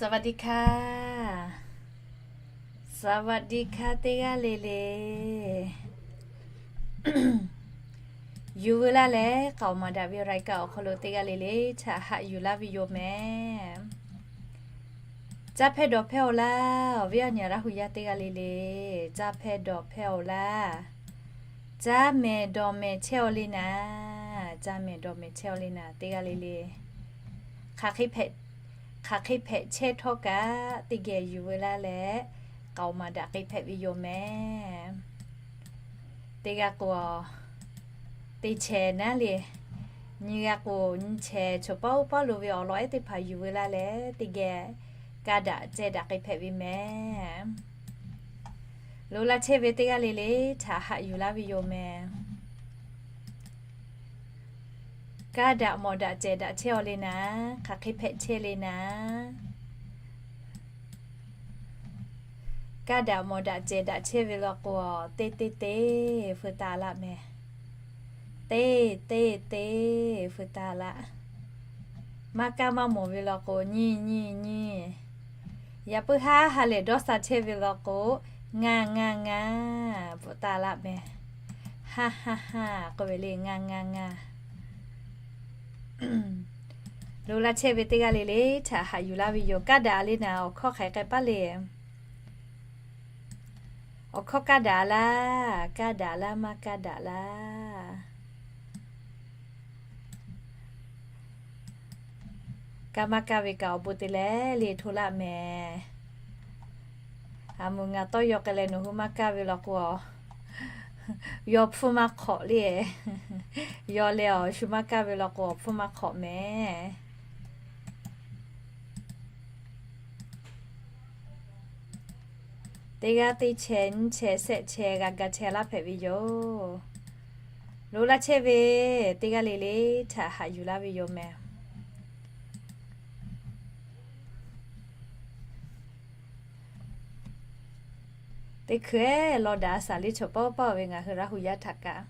สวัสดีค่ะ สวัสดีค่ะ teˇ g'aˇ le le. Yuˬ veu laˇ leh k'aoˍ maˍ daꞈ ve รายการ awˬ hk'aw lo teˇ g'aˇ le le htaꞈ haꞈ yuˬ laˇ ve yoˬ mehˍ. Caˇ hpehˇ dawˬ hpehˇ-oˬ laˇ, awˬ viˉ awˬ nyi Laˇ hu yaˇ teˇ g'aˇ le le. Caˇ hpehˇ dawˬ hpehˇ-oˬ laˇ. Caˇ mehˍ dawˬ mehˍ chehˇ-aw le naˍ. Caˇ mehˍ dawˬ mehˍ chehˇ-aw le naˍ, teˇ g'aˇ le le. Hk'aˬ hk'e hpehꞈ, hk'aˬ hk'e hpehꞈ chehˇ htawˇ kaꞈ, teˇ geh yuˬ veu laˇ leh k'aoˍ maˍ daꞈ k'e hpehꞈ ve yoˬ mehˍ. Teˇ g'aˇ k'o, teˇ chehˬ naˉ le. Nyiˇ g'aˇ k'o, nyiˇ chehˬ. Choˬ paˉ uˉ paˉ lo ve awˬ lawn ehˉ teˇ hpaˍ yuˬ veu laˇ leh, teˇ geh kaˇ daꞈ ceh daꞈ k'e hpehꞈ ve mehˍ. Lo laˇ chehˇ ve teˇ g'aˇ le le htaꞈ haꞈ yuˬ laˇ ve yoˬ mehˍ. Kaˇ daꞈ mawˬ daꞈ cehˬ daꞈ chehˇ-aw le naˍ. Hk'aˬ hk'e hpehꞈ chehˇ le naˍ. Kaˇ daꞈ mawˬ daꞈ cehˬ daꞈ chehˇ ve law k'o, teˇ teˇ teˇ feu taˍ laˇ mehˍ. Teˇ teˇ teˇ feu taˍ laˇ. Maˇ kaˇ maˇ mawˬ ve law k'o, nyiˇ nyiˇ nyiˇ. Yaꞈ puiˉ haˉ ha lehˬ dawˇ sha chehˇ ve law k'o, ngaˇ ngaˇ ngaˇ bvuhꞈ taˍ laˇ mehˍ. Haˉ haˉ haˉ k'oˆ ve le, ngaˇ ngaˇ ngaˇ. Lo laˇ chehˇ ve teˇ g'aˇ le le htaꞈ haꞈ yuˬ laˇ ve yoˬ. Kaˇ daꞈ le naˍ, awˬ hkawˇ hk'aˬ hk'e k'ai paˉ le. Awˬ hkawˇ kaˇ daꞈ laˇ, kaˇ daꞈ laˇ, maˇ kaˇ daꞈ laˇ. Kaˇ maˇ kaˇ ve kaꞈ awˬ bon te leh le hto laˇ mehˍ. A muˬ ngaˬ tawˇ yaw k'ai leh nawˬ hui maˇ kaˇ ve law k'o, yaw hpfuhˇ maˇ hk'awꞈ le. Yaw leh awˬ shu maˇ kaˇ ve law k'o, awˬ hpfuhˇ maˇ hk'awꞈ mehˍ. Teˇ g'aˇ teˇ chehˬ nyiˇ chehˬ shehˆ chehˬ g'a ga chehˇ laˇ hpehꞈ ve yoˬ. Lo laˇ chehˇ ve teˇ g'aˇ le le htaꞈ haꞈ yuˬ laˇ ve yoˬ mehˍ. Teˇ hkui-eˬ law daꞈ a shaˍ le, choˬ paˉ uˉ paˉ-oˬ ve ngaˬ hui Laˇ hu yaˇ htaꞈ kaꞈ.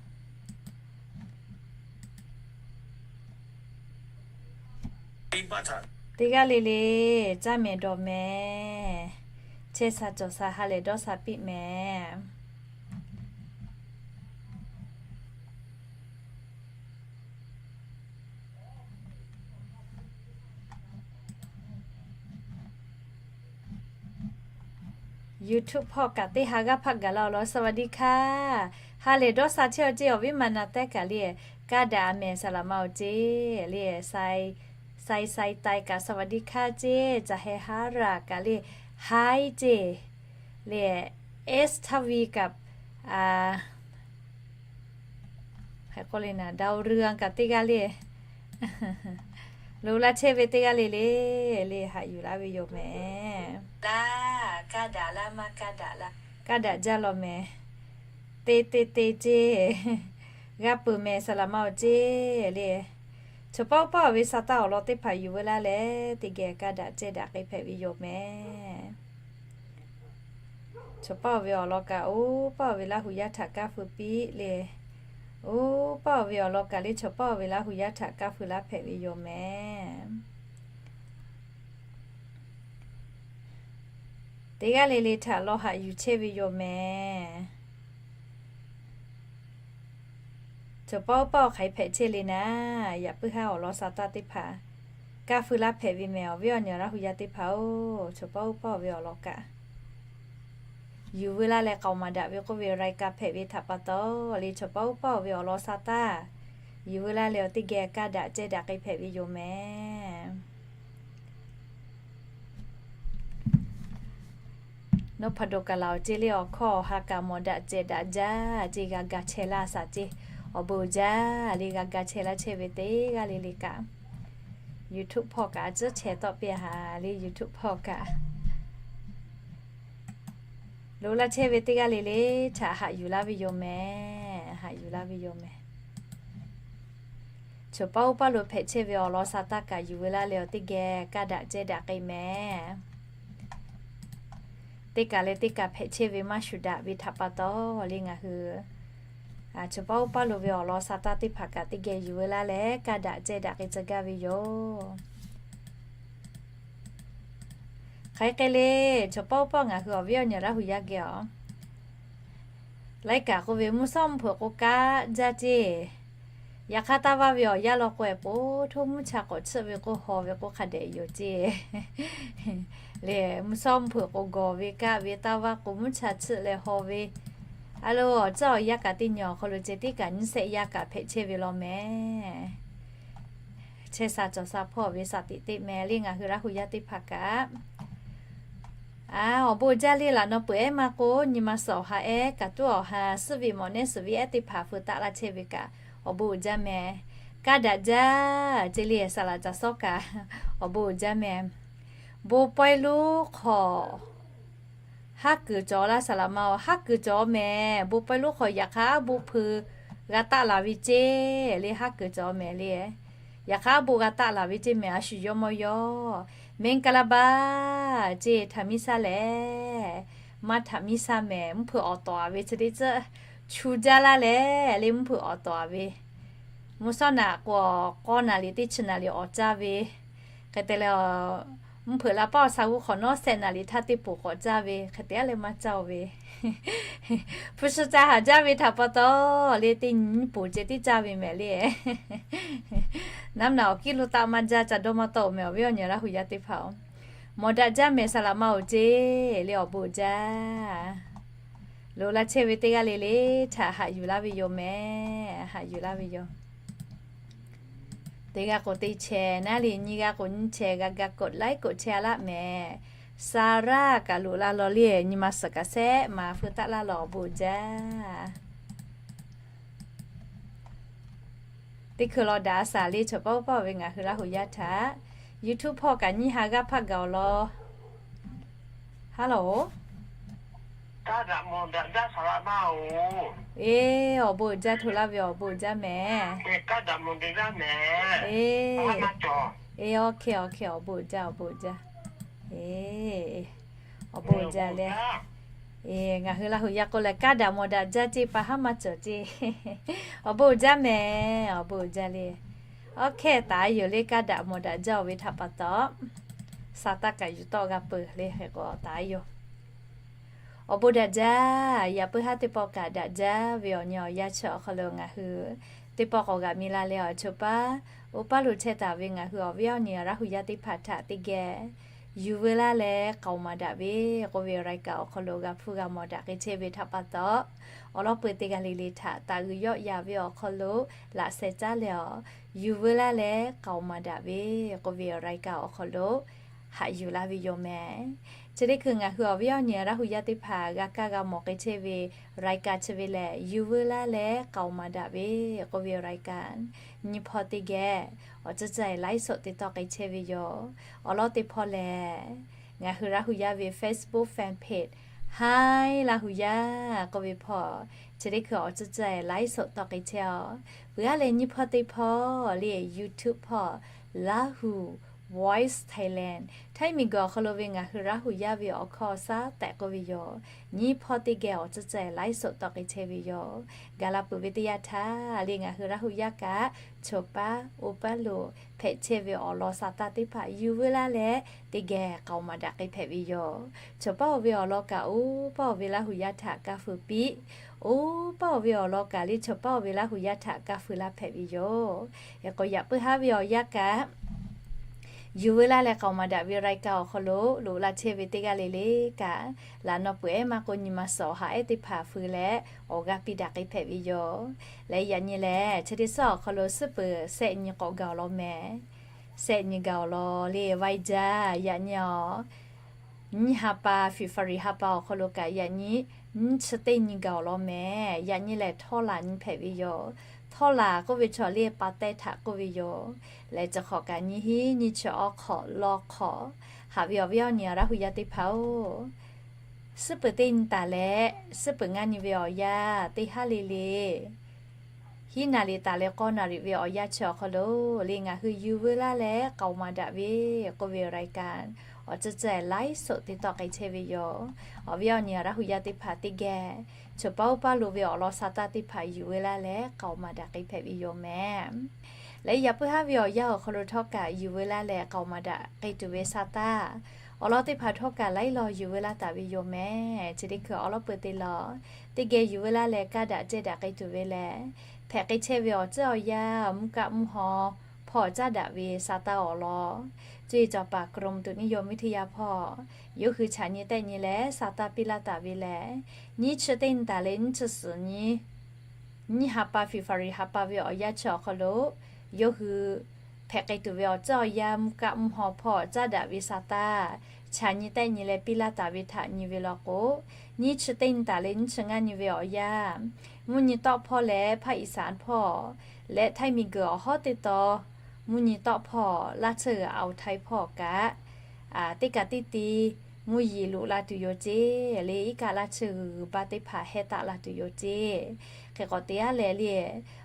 Teˇ g'aˇ le le caˇ mehˍ dawˬ mehˍ, chehˇ sha cawˬ sha ha lehˬ dawˇ sha piˇ mehˍ. YouTube hpawˇ kaꞈ teˇ ha g'aˇ hpaˆ gaˬ laˇ-oˬ law. สวัสดีค่ะ ha lehˬ dawˇ sha chehˇ-aw ceˇ, awˬ viˉ ma na tehˉ kaꞈ le. Kaˇ daꞈ a mehˍ, saˍ laꞈ ma-oˬ ceˇ le. Sai sai tai kaꞈ สวัสดีค่ะ ceˇ, caˬ heh haˉ raˬ kaꞈ le, hai ceˇ le. Estavi kaꞈ, a, hk'e k'oˆ le naˍ, dawˇ rui-a kaꞈ teˇ g'aˇ le. Lo laˇ chehˇ ve teˇ g'aˇ le le, le haꞈ yuˬ laˇ ve yoˬ mehˍ. Laˇ, kaˇ daꞈ laˇ, maˇ kaˇ daꞈ laˇ. Kaˇ daꞈ jaˇ law mehˍ. Te te te ceˇ, g'a peuˬ mehˍ, saˍ laꞈ ma-oˬ ceˇ le. Choˬ paˉ uˉ paˉ-oˬ ve sa taˇ awˬ lawn teˇ hpaˍ yuˬ veu laˇ leh, teˇ geh kaˇ daꞈ ceh daꞈ k'e hpehꞈ ve yoˬ mehˍ. Choˬ paˉ-oˬ ve awˬ lawn kaꞈ, oˇ paˉ-oˬ ve Laˇ hu yaˇ htaꞈ kaˇ feu piˇ le. Oˇ paˉ-oˬ ve awˬ lawn kaꞈ le, choˬ paˉ-oˬ ve Laˇ hu yaˇ htaꞈ kaˇ feu laˇ hpehꞈ ve yoˬ mehˍ. Teˇ g'aˇ le le htaꞈ law haꞈ yuˬ chehˇ ve yoˬ mehˍ. Choˬ paˉ uˉ paˉ-oˬ hk'aˬ hk'e hpehꞈ chehˇ le naˍ, yaꞈ puiˉ haˉ awˬ lawn sa taˇ teˇ hpaˍ kaˇ feu laˇ hpehꞈ ve mehˍ. Awˬ viˉ awˬ nyi Laˇ hu yaˇ teˇ hpaˍ-oˬ, choˬ paˉ uˉ paˉ-oˬ ve awˬ lawn kaꞈ yuˬ veu laˇ leh k'aoˍ maˍ daꞈ ve k'oˆ ve รายการ hpehꞈ ve htaꞈ pa taw le, choˬ paˉ uˉ paˉ-oˬ ve awˬ lawn sa taˇ yuˬ veu laˇ leh, awˬ teˇ geh kaˇ daꞈ ceh daꞈ k'e hpehꞈ ve yoˬ mehˍ. Nawˉ hpaˍ dawˬ kaꞈ laˬ-oˬ ceˇ le, awˬ hkawˇ awˬ ha kaꞈ mawˬ daꞈ ceh daꞈ jaˇ ceˇ, g'a ga chehˇ laˇ shaˍ ceˇ. Awˬ bon jaˇ le, g'a ga chehˇ laˇ chehˇ ve teˇ g'aˇ le le kaꞈ, YouTube hpawˇ kaꞈ a ciˉ chehˇ tawˆ piˇ-a le, YouTube hpawˇ kaꞈ. Lo laˇ chehˇ ve teˇ g'aˇ le le htaꞈ haꞈ yuˬ laˇ ve yoˬ mehˍ, haꞈ yuˬ laˇ ve yoˬ mehˍ. Choˬ paˉ uˉ paˉ lo hpehꞈ chehˇ ve awˬ lawn sa taˇ kaꞈ yuˬ veu laˇ leh, awˬ teˇ geh kaˇ daꞈ ceh daꞈ k'e mehˍ. Teˇ kaˬ leh teˇ kaˬ hpehꞈ chehˇ ve maˇ shuˍ daꞈ ve htaꞈ pa taw le, ngaˬ hui choˬ paˉ uˉ paˉ lo ve awˬ lawn sa taˇ teˇ hpaˍ kaꞈ teˇ geh yuˬ veu laˇ leh kaˇ daꞈ ceh daꞈ k'e tcuh gaˇ ve yoˬ. Hk'aˬ hk'e le, chaw pawˆ pawˆ ngaˬ hui awˬ viˉ awˬ nyi Laˇ hu yaˇ geh a, laiˉ kaꞈ k'oˆ ve mvuhˇ shawˉ mvuhˇ hpeuꞈ k'o kaˆ jaˇ ceˇ. Yaꞈ hk'aˇ taˇ vaˇ ve awˬ yanˇ law k'o, eh, k'o htoˇ mvuhˇ cha k'awꞈ chiˆ ve k'o haw ve k'o hk'a dehꞈ yoˬ ceˇ. Le, mvuhˇ shawˉ mvuhˇ hpeuꞈ k'o gawˬ ve kaˆ ve, taˇ vaˇ k'o mvuhˇ cha chiˆ leh haw ve, a lo awˬ ceuˬ awˬ yanˇ kaꞈ teˇ nyi awˬ hk'aw lo ceh tiˉ kaꞈ nyiˇ shehˆ yaˇ kaꞈ hpehꞈ chehˇ ve law mehˍ. Chehˇ sha cawˬ sha hpawˇ ve shaˍ tiꞈ teˇ meh le ngaˬ hui Laˇ hu yaˇ teˇ hpaˍ kaꞈ. A, awˬ bon uiˍ jaˇ le. Laꞈ naw peuˬ ehˉ maˇ k'o, nyi ma suhˍ awˬ ha ehˉ, kaꞈ tuˉ awˬ ha, suhˉ ve mawꞈ nehˉ suhˍ ve ehˉ teˇ hpaˍ feu taˆ laˇ chehˇ ve kaꞈ awˬ bon uiˍ jaˇ mehˍ. Kaˇ daꞈ jaˇ ce le, saˍ laꞈ caˬ sawˉ kaꞈ awˬ bon uiˍ jaˇ mehˍ. Bon pawehˇ lonˉ hk'aw haˉ kuiˬ cawˬ laˇ saˍ laꞈ ma-oˬ, haˉ kuiˬ cawˬ mehˍ. Bon pawehˇ lonˉ hk'aw yaꞈ hk'aˇ bon hpeu g'a taˆ laˬ ve ceˇ le, haˉ kuiˬ cawˬ mehˍ le. Yaꞈ hk'aˇ bon g'a taˆ laˬ ve ceˇ mehˍ, a shu yawˇ mawˇ yawˇ. Mengˍ kaˍ laˍ baˬ ceˇ, htaꞈ miˇ shaˉ lehˬ, maˇ htaꞈ miˇ shaˉ mehˍ. Mvuhˇ hpeuꞈ awˍ tawˍ a ve chi teˇ ceuˬ chu jaˇ laˇ leh le, mvuhˇ hpeuꞈ awˍ tawˍ a ve. Mvuhˇ shawˉ naꞈ k'o k'awˇ naˍ liꞈ teˇ chi naˍ liꞈ awˍ caˇ ve. Hk'e te leh, mvuhˇ hpeuꞈ la paˉ awˬ sha g'uˇ hk'awꞈ nawˉ shehˆ naˍ liꞈ htaˇ teˇ poˬ k'awꞈ caˇ ve, hk'e te a leh maˇ caˇ-oˬ ve. Hpu shi ca haˍ jaˇ ve htaꞈ pa taw le, teˇ nyi poˬ ceh tiˉ caˇ ve mehˍ le. Naˉ naꞈ awˬ kiˉ lo taˆ maˇ jaˇ, ca dawˇ maˇ tawˆ-oˬ mehˍ awˬ viˉ awˬ nyi Laˇ hu yaˇ teˇ hpaˍ-oˬ. Mawˬ daꞈ jaˇ mehˍ saˍ laꞈ ma-oˬ ceˇ le, awˬ bon uiˍ jaˇ. Loꞈ la chehˇ ve teˇ g'aˇ le le htaꞈ haꞈ yuˬ laˇ ve yoˬ mehˍ, haꞈ yuˬ laˇ ve yoˬ. Teˇ g'aˇ k'o teˇ chehˇ, naˉ le nyiˇ g'aˇ k'o nyiˇ chehˇ, g'a ga กดไลค์ กดแชร์ laˇ mehˍ. Saˍ raˇ kaꞈ loꞈ la law le, nyi ma suhˍ kaꞈ shehˆ ma feu taˆ laˇ law, awˬ bon uiˍ jaˇ. Teˇ hkui law daꞈ a shaˍ le, chaw pawˆ pawˆ ve ngaˬ hui Laˇ hu yaˇ htaꞈ YouTube hpawˇ kaꞈ nyiˇ ha g'aˇ hpaˆ gaˬ-oˬ law. Hello. Eˬ, awˬ bon uiˍ jaˇ, hto laˇ ve awˬ bon uiˍ jaˇ mehˍ. Eˬ, eˬ, awˬ hk'e awˬ hk'e, awˬ bon uiˍ jaˇ, awˬ bon uiˍ jaˇ. Eˬ, awˬ bon uiˍ jaˇ leh. Eˬ, ngaˬ hui Laˇ hu yaˇ k'oˆ leh, kaˇ daꞈ mawˬ daꞈ jaˇ ceˇ, pa haˉ maˇ cawˬ ceˇ. Awˬ bon uiˍ jaˇ mehˍ, awˬ bon uiˍ jaˇ le. Awˬ hk'e taˍ yoˬ le, kaˇ daꞈ mawˬ daꞈ jaˇ-oˬ ve htaꞈ pa taw, sa taˇ kaꞈ yuˬ tawˆ g'a peuˬ le, hk'e k'o taˍ yoˬ. Awˬ bon daꞈ jaˇ, yaꞈ puiˉ haˉ teˇ pawˆ kaꞈ daꞈ jaˇ ve awˬ nyi awˬ yanˇ chi awˬ hk'aw lo ngaˬ hui teˇ pawˆ k'awꞈ g'aꞈ mi la leh, awˬ chawˇ paˉ oˇ paˉ lo chehˇ taˍ ve ngaˬ hui awˬ viˉ awˬ nyi Laˇ hu yaˇ teˇ hpaˍ htaꞈ teˇ geh yuˬ veu laˇ leh k'aoˍ maˍ daꞈ ve k'oˆ ve awˬ รายการ awˬ hk'aw lo g'a hpuˇ g'a mawˬ daꞈ k'ai chehˇ ve htaꞈ pa taw, awˬ lawn peuˬ teˇ g'aˇ le le htaꞈ taˍ uiˍ yawˆ yan ve awˬ hk'aw lo laꞈ sheh caˉ leh, awˬ yuˬ veu laˇ leh k'aoˍ maˍ daꞈ ve k'oˆ ve awˬ รายการ awˬ hk'aw lo haꞈ yuˬ laˇ ve yoˬ mehˍ. Chi teˇ hkui ngaˬ hui awˬ viˉ awˬ nyi Laˇ hu yaˇ teˇ hpaˍ g'a kaˇ g'a mawˬ k'ai chehˇ ve รายการ chi ve lehˬ, yuˬ veu laˇ leh k'aoˍ maˍ daꞈ ve k'oˆ ve awˬ รายการ nyi hpawˇ teˇ geh awˬ ceuˬ ceuˬ ไลฟ์สด te tawˆ k'ai chehˇ ve yoˬ. Awˬ lawn teˇ hpawˇ lehˬ, ngaˬ hui Laˇ hu yaˇ ve Facebook fan page Hi Laˇ hu yaˇ k'oˆ ve hpawˇ, chi teˇ hkui awˬ ceuˬ ceuˬ ไลฟ์สด tawˆ k'ai chehˇ-oˬ. Peuˬ aˉ leh nyiˇ hpawˇ teˇ hpawˇ le, YouTube hpawˇ Laˇ hu Voice Thailand, Htaiˇ miˬguiˬ awˬ hk'aw lo ve ngaˬ hui Laˇ hu yaˇ ve awˬ hkawˇ shaˉ tehꞈ k'oˆ ve yoˬ. Nyiˇ hpawˇ teˇ geh awˬ ceuˬ ceuˬ ไลฟ์สด tawˆ k'ai chehˇ ve yoˬ. Gaˬ la peuˬ ve teˇ yanˇ htaˇ le ngaˬ hui Laˇ hu yaˇ kaꞈ, chaw paˉ oˇ paˉ lo hpehꞈ chehˇ ve awˬ lawn sha taˇ teˇ hpaˍ yuˬ veu laˇ leh teˇ geh k'aoˍ maˍ daꞈ k'ai hpehꞈ ve yoˬ. Chaw paˉ-oˬ ve awˬ lawn kaꞈ oˇ paˉ-oˬ ve Laˇ hu yaˇ htaꞈ kaˇ feu piˇ, oˇ paˉ-oˬ ve awˬ lawn kaꞈ le chaw paˉ-oˬ ve Laˇ hu yaˇ htaꞈ kaˇ feu laˇ hpehꞈ ve yoˬ. Hk'e k'o yaꞈ puiˉ haˉ ve awˬ yanˇ kaꞈ, yuˬ veu laˇ leh k'aoˍ maˍ daꞈ ve รายการ awˬ hk'aw lo loꞈ la chehˇ ve teˇ g'aˇ le le kaꞈ, laꞈ naw peuˬ ehˉ maˇ k'o nyi ma suhˍ awˬ ha ehˉ teˇ hpaˍ feu leh awˬ g'aˇ piˇ daꞈ k'ai hpehꞈ ve yoˬ. Leh yaꞈ nyi lehˬ, chi teˇ suhˉ awˬ hk'aw lo suhˉ peuˬ shehˆ nyi k'awꞈ gaˬ-oˬ law mehˍ. Shehˆ nyi gaˬ-oˬ law le, วันจันทร์ yaꞈ nyi-oˬ, nyiˇ ha pa February ha pa awˬ hk'aw lo kaꞈ yaꞈ nyi nyiˇ chi teˇ nyi gaˬ-oˬ law mehˍ. Yaꞈ nyi lehˬ htawˇ laˬ nyi hpehꞈ ve yoˬ. Htawˇ laˬ k'oˆ ve chaw le pa teh htaꞈ k'oˆ ve yoˬ. Leh chi hk'awꞈ kaꞈ nyiˇ hinˉ nyiˇ chi awˬ hk'awꞈ law hk'awꞈ haꞈ ve awˬ viˉ awˬ nyi Laˇ hu yaˇ teˇ hpaˍ-oˬ, suhˉ peuˬ teˇ nyi taˍ leh suhˉ peuˬ ngaˇ nyi ve awˬ yanˇ teˇ haˉ le le, hiˉ naˍ riˍ taˍ leh k'awˇ naˍ riˍ ve awˬ yanˇ chi awˬ hk'aw lo le ngaˬ hui yuˬ veu laˇ leh k'aoˍ maˍ daꞈ ve k'oˆ ve awˬ รายการ awˬ ceuˬ ceuˬ ไลฟ์สด te tawˆ k'ai chehˇ ve yoˬ. Awˬ viˉ awˬ nyi Laˇ hu yaˇ teˇ hpaˍ teˇ geh, chaw paˉ oˇ paˉ lo ve awˬ lawn sha taˇ teˇ hpaˍ yuˬ veu laˇ leh k'aoˍ maˍ daꞈ k'ai hpehꞈ ve yoˬ mehˍ. Leh yaꞈ puiˉ haˉ ve awˬ yanˇ awˬ hk'aw lo htawˇ kaꞈ yuˬ veu laˇ leh k'aoˍ maˍ daꞈ k'ai tuˬ ve sha taˇ Awˬ lawn teˇ hpaˍ htawˇ kaꞈ laiˉ law yuˬ veu laˇ taˍ ve yoˬ mehˍ. Chi teˇ hkui awˬ lawn peuˬ te law, teˇ geh yuˬ veu laˇ leh kaˇ daꞈ jehˇ daꞈ k'ai tuˬ ve lehˬ, hpehꞈ k'ai chehˇ ve awˬ tcuhˉ awˬ yanˇ mvuhˇ kaˆ mvuhˇ haw hpawˇ caˉ daꞈ ve sa taˇ awˬ lawn, cuˇ yiˍ cawˬ paˍ กรมอุตุนิยมวิทยา hpawˇ yawˇ hui chaꞈ nyi tehˆ nyi leh sa taˇ piˇ laˇ taˍ ve lehˬ, nyiˇ chi teˇ nyi taˍ leh nyiˇ chi suhˍ nyi nyiˇ ha pa February ha pa ve awˬ yanˇ chi awˬ hk'aw lo, yawˇ hui hpehꞈ k'ai tuˬ ve awˬ tcuhˉ awˬ yanˇ mvuhˇ kaˆ mvuhˇ haw hpawˇ caˉ daꞈ ve sa taˇ, chaꞈ nyi tehˆ nyi leh piˇ laˇ taˍ ve htaꞈ nyi ve law k'o, nyiˇ chi teˇ nyi taˍ leh nyiˇ chi ngaˇ nyi ve awˬ yanˇ, mvuhˇ nyi tawˆ hpawˇ leh ภาคอีสาน hpawˇ leh htaiˇ miˬguiˬ awˬ hawˉ teˇ taw, mvuhˇ nyi tawˆ hpawˇ Laˇ tsuhˇ g'uiˬ Aoˬ htaiˇ hpawˇ kaꞈ, teˇ kaꞈ teˇ ti mvuhˇ yeˬ loꞈ la tuˬ yoˬ ceˇ. Leh iˉ kaˆ Laˇ tsuhˇ g'uiˬ g'uiˬ baˇ teˇ hpaˍ heh taˆ la tuˬ yoˬ ceˇ. Hk'e k'awꞈ te aˉ leh le,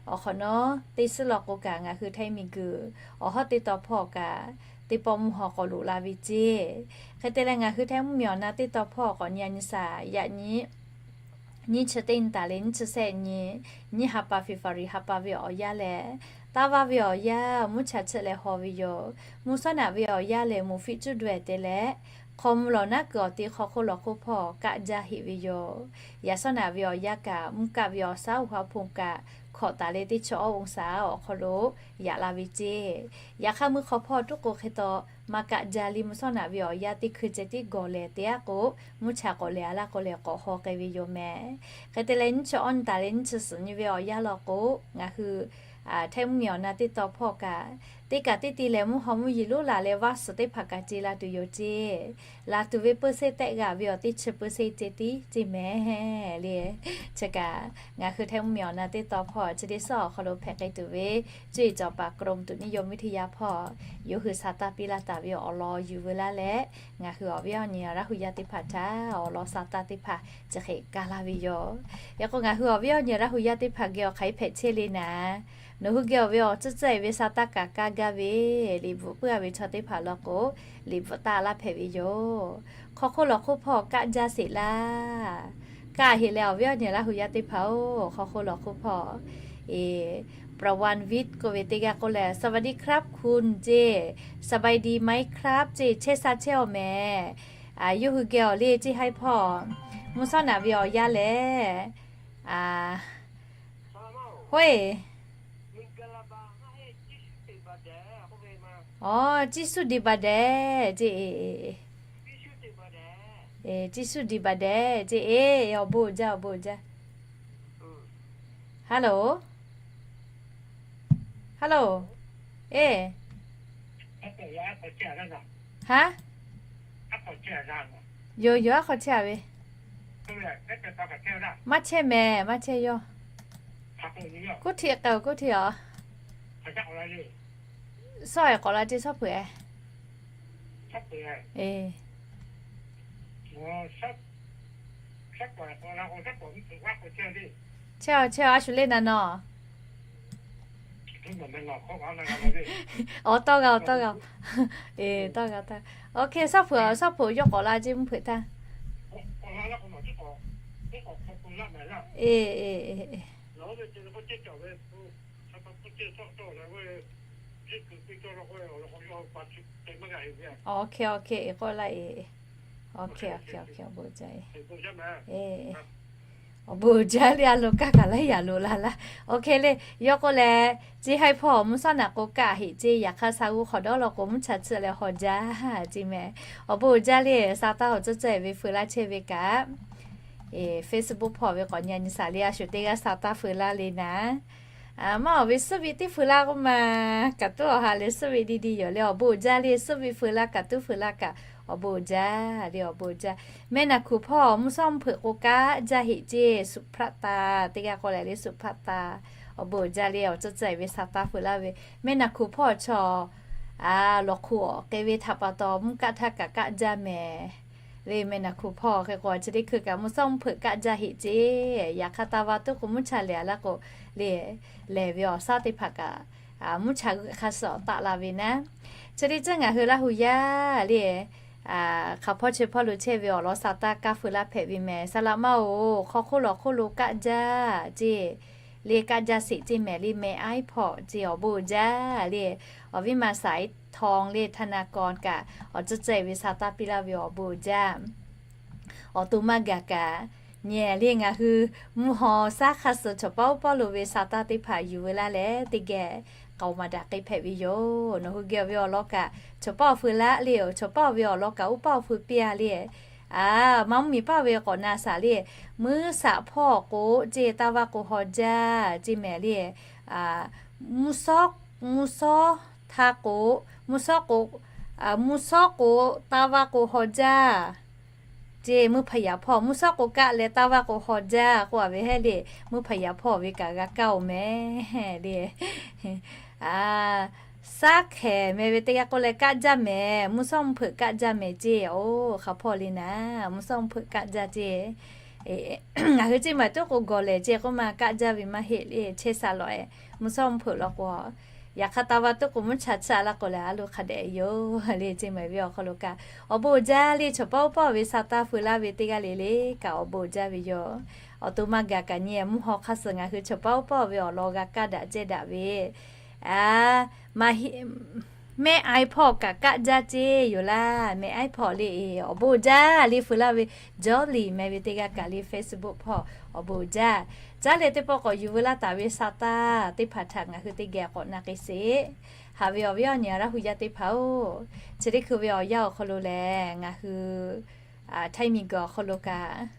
awˬ hk'awꞈ nawˉ teˇ suhˉ law k'o kaꞈ ngaˬ hui htaiˇ miˬguiˬ awˬ hawˉ teˇ taw hpawˇ kaꞈ, teˇ pawˆ mvuhˇ haw k'awꞈ loꞈ la ve ceˇ. Hk'e te leh ngaˬ hui htaiˇ mvuhˇmiˬ awˬ na teˇ taw hpawˇ k'awꞈ nyi a nyi shaˍ yaꞈ nyi nyiˇ chi teˇ nyi taˍ leh nyiˇ chi sehˆ nyi, nyiˇ ha pa February ha pa ve awˬ yanˇ lehˬ, taˇ vaˇ ve awˬ yanˇ mvuhˇ chaꞈ chiˆ leh haw ve yoˬ. Mvuhˇ sawˉ naꞈ ve awˬ yanˇ lehˬ, moˍ fiˆ cuˇ daweh te leh, hk'aw mvuh lawˬ naˉ kuiˬ awˬ ti hk'aw hk'oˆ lawˬ hk'oˆ hpawˇ kaˆ jaˇ heꞈ ve yoˬ. Yaꞈ sawˉ naꞈ ve awˬ yanˇ kaꞈ mvuhˇ kaˆ ve awˬ shaˉ oˇ ha hpu kaꞈ hkawꞈ taˍ leh teˇ chi awˉ องศา awˬ hk'aw lo yaꞈ la ve ceˇ. Yaꞈ hk'aˇ mvuhˇ hk'aw hpawˇ tuˉ k'o hk'e taw maˇ kaˆ jaˇ le, mvuhˇ sawˉ naꞈ ve awˬ yanˇ teˇ hkui ceh tiˉ gawˬ lehˬ te aˉ k'o, mvuhˇ chaꞈ k'awꞈ lehˬ a laˇ k'o lehˬ k'awꞈ haw k'ai ve yoˬ mehˍ. Hk'e te leh nyiˇ chi awˉ nyi taˍ leh nyiˇ chi suhˍ nyi ve awˬ yanˇ law k'o, ngaˬ hui htaiˇ mvuhˇmiˬ awˬ na teˇ taw hpawˇ kaꞈ, teˇ kaꞈ teˇ ti lehˬ mvuhˇ haw mvuhˇ yeˬ loꞈ la leh vaˇ suhˍ teˇ hpaˍ kaꞈ ce la tuˬ yoˬ ceˇ. Laˬ tuˬ ve เปอร์เซ็นต์ tehˆ g'a ve awˬ teˇ chi เปอร์เซ็นต์ ce tiˉ ceˇ mehˍ le. Chi kaꞈ ngaˬ hui htaiˇ mvuhˇmiˬ awˬ na teˇ taw hpawˇ chi teˇ suhˉ awˬ hk'aw lo hpehꞈ k'ai tuˬ ve cuˇ yiˍ cawˬ paˍ กรมอุตุนิยมวิทยา hpawˇ yawˇ hui sa taˇ piˇ laˇ taˍ ve awˬ lawn yuˬ veu laˇ leh, ngaˬ hui awˬ viˉ awˬ nyi Laˇ hu yaˇ teˇ hpaˍ htaꞈ awˬ lawn sa taˇ teˇ hpaˍ chi hk'e kaˇ laˇ ve yoˬ. Yaꞈ k'o ngaˬ hui awˬ viˉ awˬ nyi Laˇ hu yaˇ teˇ hpaˍ geh awˬ hk'aˬ hk'e hpehꞈ chehˇ le naˍ, nawˬ hui geh awˬ ve awˬ tcuhˉ tcuhˉ e ve sa taˇ kaꞈ kaˇ gaˇ ve, liꞈ bvuhꞈ puiˉ a ve chaw teˇ hpaˍ law k'o, liꞈ bvuhꞈ taˇ laˇ hpehꞈ ve yoˬ. Hk'aw hk'oˆ lawˬ hk'oˆ hpawˇ kaˆ jaˇ sheˍ laˇ. Kaˆ heꞈ leh awˬ viˉ awˬ nyi Laˇ hu yaˇ teˇ hpaˍ-oˬ, hk'aw hk'oˆ lawˬ hk'oˆ hpawˇ ประวันวิทย์ k'oˆ ve teˇ g'aˇ k'oˆ leh สวัสดีครับคุณ ceˇ, สบายดีไหมครับ ceˇ, chehˇ sha chehˇ awˬ mehˍ. Yawˇ hui geh awˬ le ceˇ haiˉ hpawˇ, mvuhˇ sawˉ naꞈ ve awˬ yanˇ lehˬ, hoˆ-e, awˬ, Jiˇsuˆ diˍ baˬ dehˍ ceˇ, Jiˇsuˆ diˍ baˬ dehˍ ceˇ, e, awˬ bon jaˇ, awˬ bon jaˇ. Hello, hello, e, haˉ, yoˬ yoˬ, aˉ hk'aw chehˇ a ve, maˇ chehˇ mehˍ, maˇ chehˇ yawˇ. Kuˉ htiꞈ k'ai-oˬ, kuˉ htiꞈ-aˬ. Sawˉ-eˬ k'awꞈ la ceˇ, sawˉ peuˬ-eˬ. E, chehˇ-aˬ, chehˇ-aˬ, a shu le naˍ nawˬ. Awˬ, tawˇ g'a, awˬ, tawˇ g'a. E, tawˇ g'a, tawˇ g'a. Ok, sawˉ peuˬ, sawˉ peuˬ yawˇ k'awꞈ la ceˇ, mvuhˇ hpeuꞈ htaˇ. E, e, e, e. Ok, ok, e k'oˆ laˇ e. Ok, ok, ok, awˬ bon jaˇ e. Awˬ bon jaˇ le, a lo kaˇ kaꞈ laiˉ yaꞈ lo la laˇ. Ok le, yawˇ k'oˆ leh, ceˇ haiˉ hpawˇ mvuhˇ sawˉ naꞈ k'o kaˆ heꞈ ceˇ, yaꞈ hk'aˇ sa g'uˇ hk'awꞈ dawˇ law k'o mvuhˇ chaꞈ chiˆ leh haw jaˇ ceˇ mehˍ. Awˬ bon jaˇ le, sa taˇ awˬ tcuhˉ tcuhˉ e ve feu laˇ chehˇ ve kaꞈ, Facebook hpawˇ ve k'awꞈ nyi a nyi shaˍ le, a shu teˇ g'aˇ sa taˇ feu laˇ le naˍ. Maˇ awˬ ve suhˉ ve teˇ feu laˇ k'oˆ ma, kaꞈ tuˉ awˬ ha leh suhˉ ve di di yoˬ le, awˬ bon jaˇ le, suhˉ ve feu laˇ kaꞈ tuˉ feu laˇ kaꞈ, awˬ bon jaˇ le, awˬ bon jaˇ. Mehˆ naˍ hkuˍ hpawˇ mvuhˇ sawˉ mvuhˇ hpeuꞈ k'o kaˆ jaˇ heꞈ ceˇ, suhˍ hpaˆ taˍ teˇ g'aˇ k'oˆ leh le, suhˍ hpaˆ taˍ. Awˬ bon jaˇ le, awˬ tcuhˉ tcuhˉ e ve sa taˇ feu laˇ ve. Mehˆ naˍ hkuˍ hpawˇ chaw lawˬ hk'oˆ awˬ k'e ve htaꞈ pa taw mvuhˇ kaˆ htaˇ kaꞈ kaˆ jaˇ mehˍ. Le mehˆ naˍ hkuˍ hpawˇ hk'e k'o, chi teˇ hkui kaꞈ mvuhˇ sawˉ mvuhˇ hpeuꞈ kaˆ jaˇ heꞈ ceˇ. Yaꞈ hk'aˇ taˇ vaˇ tuˉ k'o mvuhˇ chaꞈ lehˬ a laˇ k'o, le lehˬ ve awˬ shaˉ teˇ hpaˍ kaꞈ mvuhˇ chaꞈ g'euꞈ hk'a suh awˬ taˆ la ve naˉ. Chi teˇ ceuˬ ngaˬ hui Laˇ hu yaˇ le, hk'aˬ hpawˇ chi hpawˇ lo chehˇ ve awˬ lawn sa taˇ kaˇ feu laˇ hpehꞈ ve mehˍ. Saˍ laꞈ maˇ-oˬ, hk'aw hk'oˆ lawˬ hk'oˆ lo kaˆ jaˇ ceˇ. le kaˆ jaˇ sheˍ ceˇ mehˍ le meh aiˉ hpawˇ ceˇ awˬ bon uiˍ jaˇ le. Awˬ viˉ ma saiˉ htawnˍ le ธนาคาร kaꞈ awˬ tcuhˇ ceh ve sa taˇ piˇ laˇ ve awˬ bon uiˍ jaˇ. Awˬ to maˇ gaˬ kaꞈ, nyi le ngaˬ hui mvuhˇ haw shaˉ hk'aˇ suh chaw paˉ oˉ pawˇ lo ve sa taˇ teˇ hpaˍ yuˬ veu laˇ leh teˇ geh k'aoˍ maˍ daꞈ k'ai hpehꞈ ve yoˬ. Nawˬ hui geh ve awˬ lawn kaꞈ chaw paˉ awˬ hui laˇ le, chaw paˉ ve awˬ lawn kaꞈ oˇ paˇ awˬ hui piˇ a le. A, maˇ mvuhˇ miˬ paˇ ve k'awꞈ na shaˍ le, mvuhˇ shaꞈ hpawˇ k'o ceˇ taˇ vaˇ k'o haw jaˇ ceˇ mehˍ le. Mvuhˇ shawˉ, mvuhˇ shawˉ htaˇ k'o, mvuhˇ shawˉ k'o, mvuhˇ shawˉ k'o taˇ vaˇ k'o haw jaˇ ceˇ. Mvuhˇ hpaˍ yaꞈ hpawˇ mvuhˇ shawˉ k'o kaˆ leh taˇ vaˇ k'o haw jaˇ k'oˆ a ve hehˉ le, mvuhˇ hpaˍ yaꞈ hpawˇ ve kaꞈ g'a kaˇ oˬ mehˍ le. Shaˉ hkehˍ meh ve teˇ g'aˇ k'oˆ leh kaˆ jaˇ mehˍ, mvuhˇ shawˉ mvuhˇ hpeuꞈ kaˆ jaˇ mehˍ ceˇ. Oˇ hk'a hpawˇ le naˍ, mvuhˇ shawˉ mvuhˇ hpeuꞈ kaˆ jaˇ ceˇ. Ngaˬ hui ceˇ maˬ tuˉ k'o gawˬ lehˬ ceˇ k'oˆ ma kaˆ jaˇ ve maˇ heˆ le, chehˇ sha lawꞈ e. Mvuhˇ shawˉ mvuhˇ hpeuꞈ law k'o, yaꞈ hk'aˇ taˇ vaˇ tuˉ k'o mvuhˇ cha chaˇ laˇ k'o lehˬ a lo hk'a dehꞈ yoˬ le. Ceˇ maˬ ve awˬ hk'aw lo kaꞈ awˬ bon uiˍ jaˇ le, chaw paˉ oˉ pawˇ ve sa taˇ hui laˇ ve teˇ g'aˇ le le kaꞈ awˬ bon uiˍ jaˇ ve yoˬ. Awˬ to maˇ gaˬ kaꞈ nyi mvuhˇ haw hk'aˇ suh ngaˬ hui chaw paˉ oˉ pawˇ ve awˬ lawn g'a kaˇ daꞈ cehˇ daꞈ ve a, maˇ heˆ, meh aiˉ hpawˇ kaꞈ kaˆ jaˇ ceˇ yoˬ laˇ. Meh aiˉ hpawˇ le, awˬ bon uiˍ jaˇ le hui laˇ ve Jawˇ liˍ meh ve teˇ g'aˇ kaꞈ le Facebook hpawˇ awˬ bon uiˍ jaˇ. Caˉ leh teˇ pawˆ k'awꞈ yuˬ veu laˇ taˍ ve sa taˇ teˇ hpaˍ htaꞈ ngaˬ hui teˇ geh k'awꞈ na k'ai sheˍ. Haꞈ ve awˬ viˉ awˬ nyi Laˇ hu yaˇ teˇ hpaˍ-oˬ, chi teˇ hkui ve awˬ yanˇ awˬ hk'aw lo lehˬ ngaˬ hui Htaiˇ miˬ guiˬ awˬ hk'aw lo kaꞈ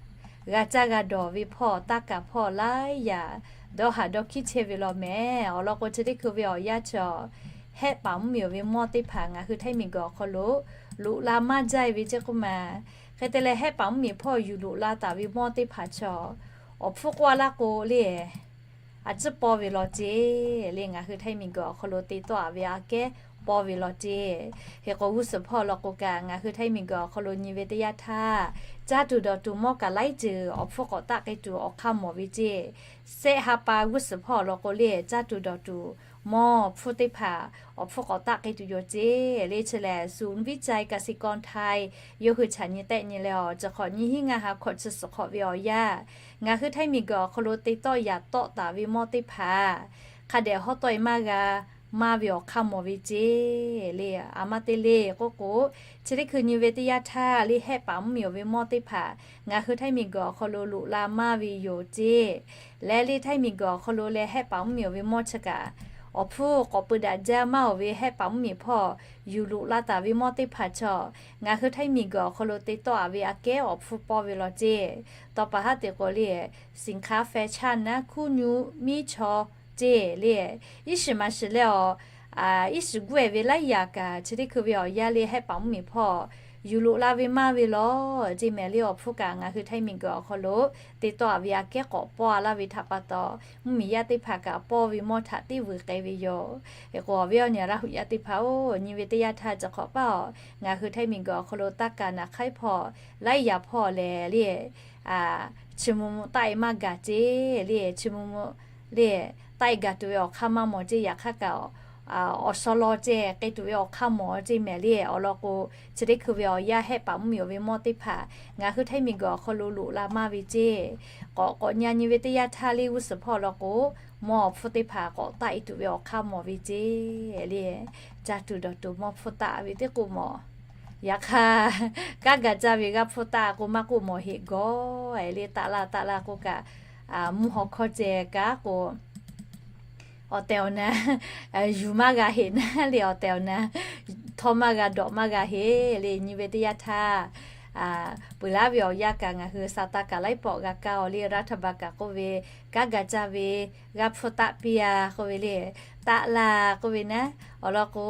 g'a caˇ g'a dawˬ ve hpawˇ taˇ kaˍ hpawˇ laiˉ yaꞈ dawˇ haꞈ dawˇ hkiˉ chehˇ ve law mehˍ. Awˬ lawn k'o chi teˇ hkui ve awˬ yanˇ chaw hehˆ paˍ mvuhˇ miˬ ve mawˇ teˇ hpaˍ ngaˬ hui Htaiˇ miˬ guiˬ awˬ hk'aw lo loꞈ la maˇ jaˇ ve ceˇ k'oˆ ma. Hk'e te leh hehˆ paˍ mvuhˇ miˬ hpawˇ yuˬ loꞈ la taˍ ve mawˇ teˇ hpaˍ chaw awˬ hpfuhˇ k'oˆ a laˇ k'o le, a ciˉ paw ve law ceˇ le. Ngaˬ hui Htaiˇ miˬ guiˬ awˬ hk'aw lo te tawˆ a ve aꞈ kehˉ paw ve law ceˇ. Hk'e k'o g'uˇ suhˍ hpawˇ law k'o kaꞈ ngaˬ hui Htaiˇ miˬ guiˬ awˬ hk'aw lo nyi ve teˇ yanˇ htaˇ, caˇ tuˬ dawˬ tuˬ mawˇ kaꞈ laiˉ ceuˬ awˬ hpfuhˇ k'awꞈ taˆ k'ai tuˬ awˬ hk'aˇ mawˬ ve ceˇ. Sehˆ ha pa g'uˇ suhˍ hpawˇ law k'o le caˇ tuˬ dawˬ tuˬ mawˇ hpfuhˇ teˇ hpaˍ awˬ hpfuhˇ k'awꞈ taˆ k'ai tuˬ yoˬ ceˇ le. Chi lehˬ ศูนย์วิจัยเกษตรกรไทย yawˇ hui chaꞈ nyi tehˆ nyi leh awˬ ceuˬ hk'awꞈ nyiˇ hinˉ ngaˇ ha hkawꞈ chi suhˍ hk'awꞈ ve awˬ yanˇ, ngaˬ hui Htaiˇ miˬ guiˬ awˬ hk'aw lo te tawˆ yaꞈ tawˆ taˍ ve mawˇ teˇ hpaˍ hk'a dehꞈ hawˉ tawˆ e maˇ g'a maˇ ve awˬ hk'aˇ mawˬ ve ceˇ le. A maˇ te le k'oˆ k'o, chi teˇ hkui nyi ve teˇ yanˇ htaˇ le hehˆ paˍ mvuhˇ miˬ ve mawˇ teˇ hpaˍ ngaˬ hui Htaiˇ miˬ guiˬ awˬ hk'aw lo loꞈ la maˇ ve yoˬ ceˇ. Leh le Htaiˇ miˬ guiˬ awˬ hk'aw lo leh hehˆ paˍ mvuhˇ miˬ ve mawˇ chi kaꞈ awˬ hpfuhˇ k'awꞈ peu daꞈ jaˇ maˇ oˬ ve hehˆ paˍ mvuhˇ miˬ hpawˇ yuˬ loꞈ la taˍ ve mawˇ teˇ hpaˍ chaw ngaˬ hui Htaiˇ miˬ guiˬ awˬ hk'aw lo te tawˆ a ve aꞈ kehˉ awˬ hpfuhˇ paw ve law ceˇ. Tawˇ pa haˉ te k'o le สินค้าแฟชั่น naˉ คู่นู้นนี้ chaw ceˇ le. Iˉ shiˍ maˍ shiˍ leh awˬ, iˉ shiˍ guˇ e ve laiˉ yaꞈ kaꞈ chi teˇ hkui ve awˬ yanˇ le hehˆ paˍ mvuhˇ miˬ hpawˇ yuˬ loꞈ la ve maˇ ve law ceˇ mehˍ le. Awˬ hpfuhˇ kaꞈ ngaˬ hui Htaiˇ miˬ guiˬ awˬ hk'aw lo te tawˆ a ve aꞈ kehˉ k'awꞈ paw a laˇ ve htaꞈ pa taw, mvuhˇ miˬ yaˇ teˇ hpaˍ kaꞈ paw ve mawˇ htaꞈ teˇ vuiˬ k'ai ve yoˬ. Hk'e k'o awˬ viˉ awˬ nyi Laˇ hu yaˇ teˇ hpaˍ-oˬ, nyi ve teˇ yanˇ htaˇ cawˬ hk'awꞈ paˇ awˬ ngaˬ hui Htaiˇ miˬ guiˬ awˬ hk'aw lo taˇ kaˍ naˍ hk'aiˉ hpawˇ laiˉ yaꞈ hpawˇ lehˬ le, chi mvuh mvuh taˆ e maˇ gaˬ ceˇ le. Chi mvuh mvuh le taˆ e gaˬ tuˬ ve awˬ hk'aˇ maˇ mawˬ ceˇ. Yaꞈ hk'aˇ kaꞈ awˬ shaw law ceh k'ai tuˬ ve awˬ hk'aˇ mawˬ ceˇ mehˍ le. Awˬ lawn k'o, chi teˇ hkui ve awˬ yanˇ hehˆ paˍ mvuhˇ miˬ ve mawˇ teˇ hpaˍ ngaˬ hui Htaiˇ miˬ guiˬ awˬ hk'aw lo loꞈ la maˇ ve ceˇ. K'awꞈ k'awꞈ nyi nyi ve teˇ yanˇ htaˇ le g'uˇ suhˍ hpawˇ law k'o, mawˇ awˬ hpfuhˇ teˇ hpaˍ k'awꞈ taˆ e tuˬ ve awˬ hk'aˇ mawˬ ve ceˇ le. Caˇ tuˬ dawˬ tuˬ mawˇ hpfuhˇ taˆ ve teˇ k'oˆ mawˬ. Yaꞈ hk'aˇ, kanˉ ga caˇ ve g'aˇ hpfuhˇ taˆ k'o maˇ k'oˆ mawˬ heˆ gawˬ e le. Taˆ laˇ taˆ laˇ k'oˆ kaꞈ, mvuhˇ haw hkawˇ ceh kaꞈ k'o awˬ tehˬ awˬ na yuˬ maˇ g'a heˆ naˉ le. Awˬ tehˬ awˬ na htawˇ maˇ g'a dawꞈ maˇ g'a heˆ le. Nyi ve teˇ yanˇ htaˇ, peuˬ laˇ ve awˬ yanˇ kaꞈ ngaˬ hui sa taˇ kaˍ laiˉ pawˆ g'a kaˇ awˬ le. Raˇ htaˇ baˬ kaꞈ k'oˆ ve, kanˉ ga caˇ ve g'aˇ hpfuhˇ taˆ piˇ a k'oˆ ve le. Taˆ laˇ k'oˆ ve naˉ, awˬ lawn k'o,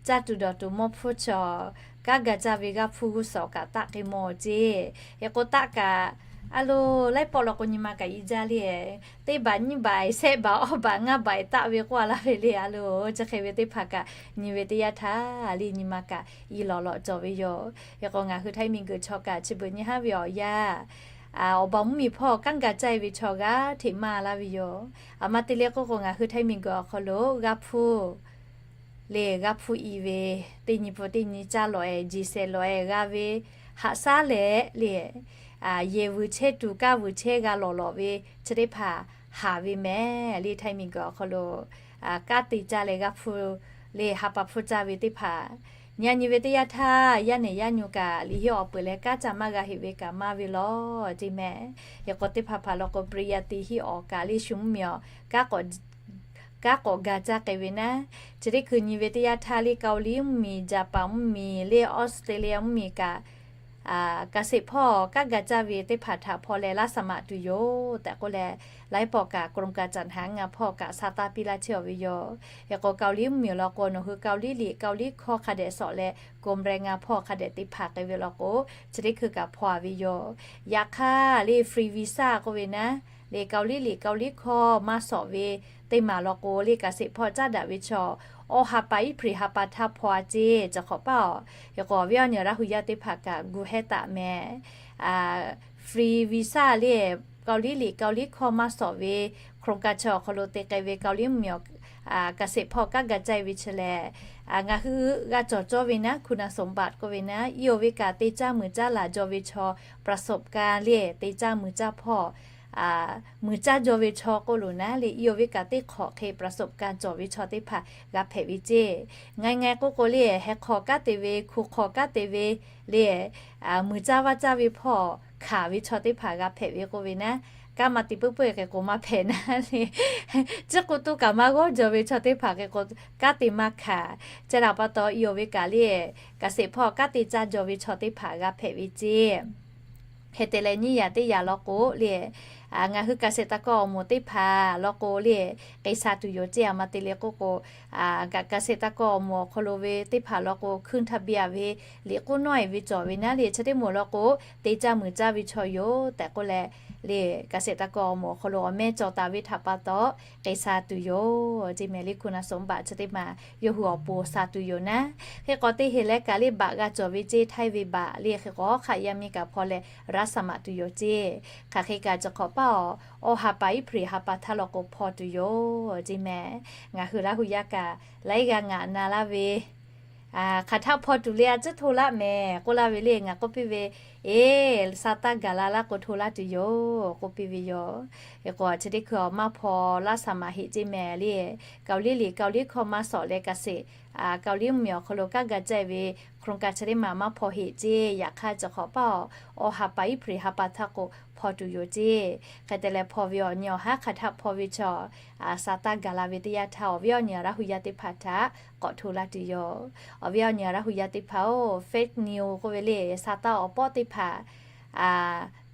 caˇ tuˬ dawˬ tuˬ mawˇ hpfuhˇ chaw, kanˉ ga caˇ ve g'aˇ hpfuhˇ g'uˇ suhˍ kaꞈ taˆ k'ai mawˬ ceˇ. Hk'e k'o taˆ kaꞈ, a lo, laiˉ pawˆ law k'o nyi ma kaꞈ i jaˇ le. Teˇ baˬ nyiˇ baˬ, shehˆ baˬ, awˇ baˬ, ngaˇ baˬ taˆ ve k'oˆ a laˇ ve le. A lo, chi hk'e ve teˇ hpaˍ kaꞈ nyi ve teˇ yanˇ htaˇ le nyi ma kaꞈ i lawˬ lawꞈ cawˬ ve yoˬ. Hk'e k'o ngaˬ hui Htaiˇ miˬ guiˬ chaw kaꞈ chi beuꞈ nyi haˉ ve awˬ yanˇ, awˬ baˬ mvuhˇ miˬ hpawˇ kanˉ ga caˇ e ve chaw g'aˇ hteꞈ maˇ laˇ ve yoˬ. A ma te le k'oˆ k'o ngaˬ hui Htaiˇ miˬ guiˬ awˬ hk'aw lo g'aˇ hpfuhˇ le g'aˇ hpfuhˇ i ve, teˇ nyi pun teˇ nyi caˇ lawˬ e, jeˬ shehˍ lawˬ e g'a ve, haꞈ shaˉ leh le, yehˬ vuiˬ chehˇ tuˬ kaˇ vuiˬ chehˇ g'a lawˬ lawˬ ve chi teˇ hpaˍ haˍ ve mehˍ le. Htaiˇ miˬguiˬ awˬ hk'aw lo kanˉ te caˇ leh g'a hpu le ha pa hpfuhˇ caˇ ve teˇ hpaˍ, nyi a nyi ve teˇ yanˇ htaˇ yaˇ nehˬ yaˇ nyu kaꞈ liꞈ henˇ awˬ peuˬ leh kanˉ ca maˇ g'a heꞈ ve kaꞈ maˇ ve lawˬ ceˇ mehˍ. Hk'e k'o teˇ hpaˍ hpaˍ law k'o ปริญญาตรี hiˆ awˬ kaꞈ le shu mvuhˇmiˬ awˬ kanˉ k'awꞈ ga caˇ k'ai ve naˉ, chi teˇ hkui nyi ve teˇ yanˇ htaˇ le Kaoˍliˇ mvuhˇmiˬ, Jaˍpaˍ mvuhˇmiˬ le Australia mvuhˇmiˬ kaꞈ เกษตร hpawˇ kanˉ ga caˇ ve teˇ hpaˍ htaꞈ hpaw leh laˇ saˍ maꞈ tuˬ yoˬ tehꞈ k'oˆ leh, laiˉ pawˆ kaꞈ กรมการจัดหางาน hpawˇ kaꞈ sa taˇ piˇ laˇ chehˇ ve yoˬ. Hk'e k'o Kaoˍliˇ mvuhˇmiˬ law k'o nawˬ hui Kaoˍliˇ liꞈ Kaoˍliˇ hkawˇ hk'a dehꞈ sawꞈ leh กรมแรงงาน hpawˇ hk'a dehꞈ te hpanˍ k'ai ve law k'o, chi teˇ hkui kaꞈ hpaw a ve yoˬ. Yaꞈ hk'aˇ le free visa k'oˆ ve naˉ, le Kaoˍliˇ liꞈ Kaoˍliˇ hkawˇ maˇ sawꞈ ve teˇ maˬ law k'o le เกษตร hpawˇ caˉ daꞈ ve chaw awˬ ha pa iˉ hpriˍ ha pa htaˇ hpaw a ceˇ. Chi hk'awꞈ paˇ aˬ, hk'e k'o awˬ viˉ awˬ nyi Laˇ hu yaˇ teˇ hpaˍ kaꞈ gu hehˉ taˍ mehˍ. Free visa le Kaoˍliˇ liꞈ Kaoˍliˇ hkawˇ maˇ sawꞈ ve โครงการ chi awˬ hk'aw lo te k'ai ve Kaoˍliˇ mvuhˇmiˬ awˬ เกษตร hpawˇ kanˉ ga caˇ ve chi lehˬ, ngaˬ hui g'a cawˬ cawˇ ve naˉ คุณสมบัติ k'oˆ ve naˉ, iˉ oˇ ve kaꞈ te caˇ muiˬ caˇ laˬ jaw ve chaw ประสบการณ์ le te caˇ muiˬ caˇ hpawˇ muiˬ caˇ jaw ve chaw k'oˆ loˬ naˉ le, iˉ oˇ ve kaꞈ teˇ hk'awꞈ hk'e ประสบการณ์ cawˬ ve chaw teˇ hpaˍ g'a hpehꞈ ve ceˇ. Ngaˬ ngaˬ k'oˆ k'o le heh hk'aw kanˉ te ve, hku hk'aw kanˉ te ve le, muiˬ caˇ vaˇ caˇ ve hpawˇ hkanˍ ve chaw teˇ hpaˍ g'a hpehꞈ ve k'oˆ ve naˉ, kanˉ maˇ te puiˉ puiˉ hk'e k'o maˇ hpehꞈ naˉ le, ciˉ k'oˆ tuˉ kaꞈ maˇ g'awˇ jaw ve chaw teˇ hpaˍ hk'e k'o kanˉ te maˇ hkanˍ. Chi htaꞈ pa taw iˉ oˇ ve kaꞈ le เกษตร hpawˇ kanˉ te caˇ jaw ve chaw teˇ hpaˍ g'a hpehꞈ ve ceˇ. Hk'e te leh nyiˇ yaꞈ teˇ yaꞈ law k'o le, ngaˬ hui เกษตรกร awˬ moˍ teˇ hpaˍ law k'o le, k'ai sha tuˬ yoˬ ceˇ. A ma te le k'oˆ k'o, kaꞈ เกษตรกร awˬ moˍ awˬ hk'aw lo ve teˇ hpaˍ law k'o ขึ้นทะเบียน ve liꞈ k'oˆ nawˉ e ve cawˬ ve naˉ le, chi teˇ moˍ law k'o te caˇ muiˬ caˇ ve chaw yoˬ tehꞈ k'oˆ leh le, เกษตรกร awˬ moˍ awˬ hk'aw lo awˬ mehˇ cawˬ taˍ ve htaꞈ pa taw k'ai sha tuˬ yoˬ ceˇ mehˍ le. คุณสมบัติ chi teˇ maˬ yawˇ hui awˬ pon sha tuˬ yoˬ naˉ. Hk'e k'o teˇ heˍ leh kaꞈ le baꞈ g'a cawˬ ve ceˇ, htaiˇ ve baꞈ le hk'e k'o hk'aˆ yaˇ miˇ kaꞈ hpaw leh รับสมัคร tuˬ yoˬ ceˇ. Hk'aˬ hk'e kaꞈ chi hk'awꞈ paˇ aˬ, awˬ ha pa iˉ hpriˍ ha pa htaˇ law k'o hpaw tuˬ yoˬ ceˇ mehˍ. Ngaˬ hui Laˇ hu yaˇ kaꞈ laiˉ g'aˇ ngaꞈ na laˇ ve, hk'aˬ htaˆ hpaw tuˬ le a ciˉ hto laˇ mehˍ k'oˆ laˇ ve le ngaˬ k'oˆ piˇ ve, eˬ, sha taˇ gaˬ la laˇ k'o hto laˇ tuˬ yoˬ k'oˆ piˇ ve yoˬ. Hk'e k'o chi teˇ hkui awˬ maˇ hpaw laˇ saˍ maꞈ heꞈ ceˇ mehˍ le. Kaoˍliˇ liꞈ Kaoˍliˇ hkawˇ maˇ sawꞈ leh เกษตร Kaoˍliˇ mvuhˇmiˬ awˬ hk'aw lo kanˉ ga caˇ ve โครงการ chi teˇ maˬ maˇ hpaw heꞈ ceˇ. Yaꞈ hk'aˇ chi hk'awꞈ paˇ aˬ, awˬ ha pa iˉ hpriˍ ha pa htaˇ k'o hpaw tuˬ yoˬ ceˇ. Hk'e te leh hpaw ve awˬ nyi awˬ haˉ hk'aˬ htaˆ hpaw ve chaw, sha taˇ gaˬ la ve teˇ yanˇ htaˇ awˬ viˉ awˬ nyi Laˇ hu yaˇ teˇ hpaˍ htaꞈ k'awꞈ hto laˇ tuˬ yoˬ. Awˬ viˉ awˬ nyi Laˇ hu yaˇ teˇ hpaˍ oˬ, fake news k'oˆ ve le, sha taˇ awˬ pawˆ teˇ hpaˍ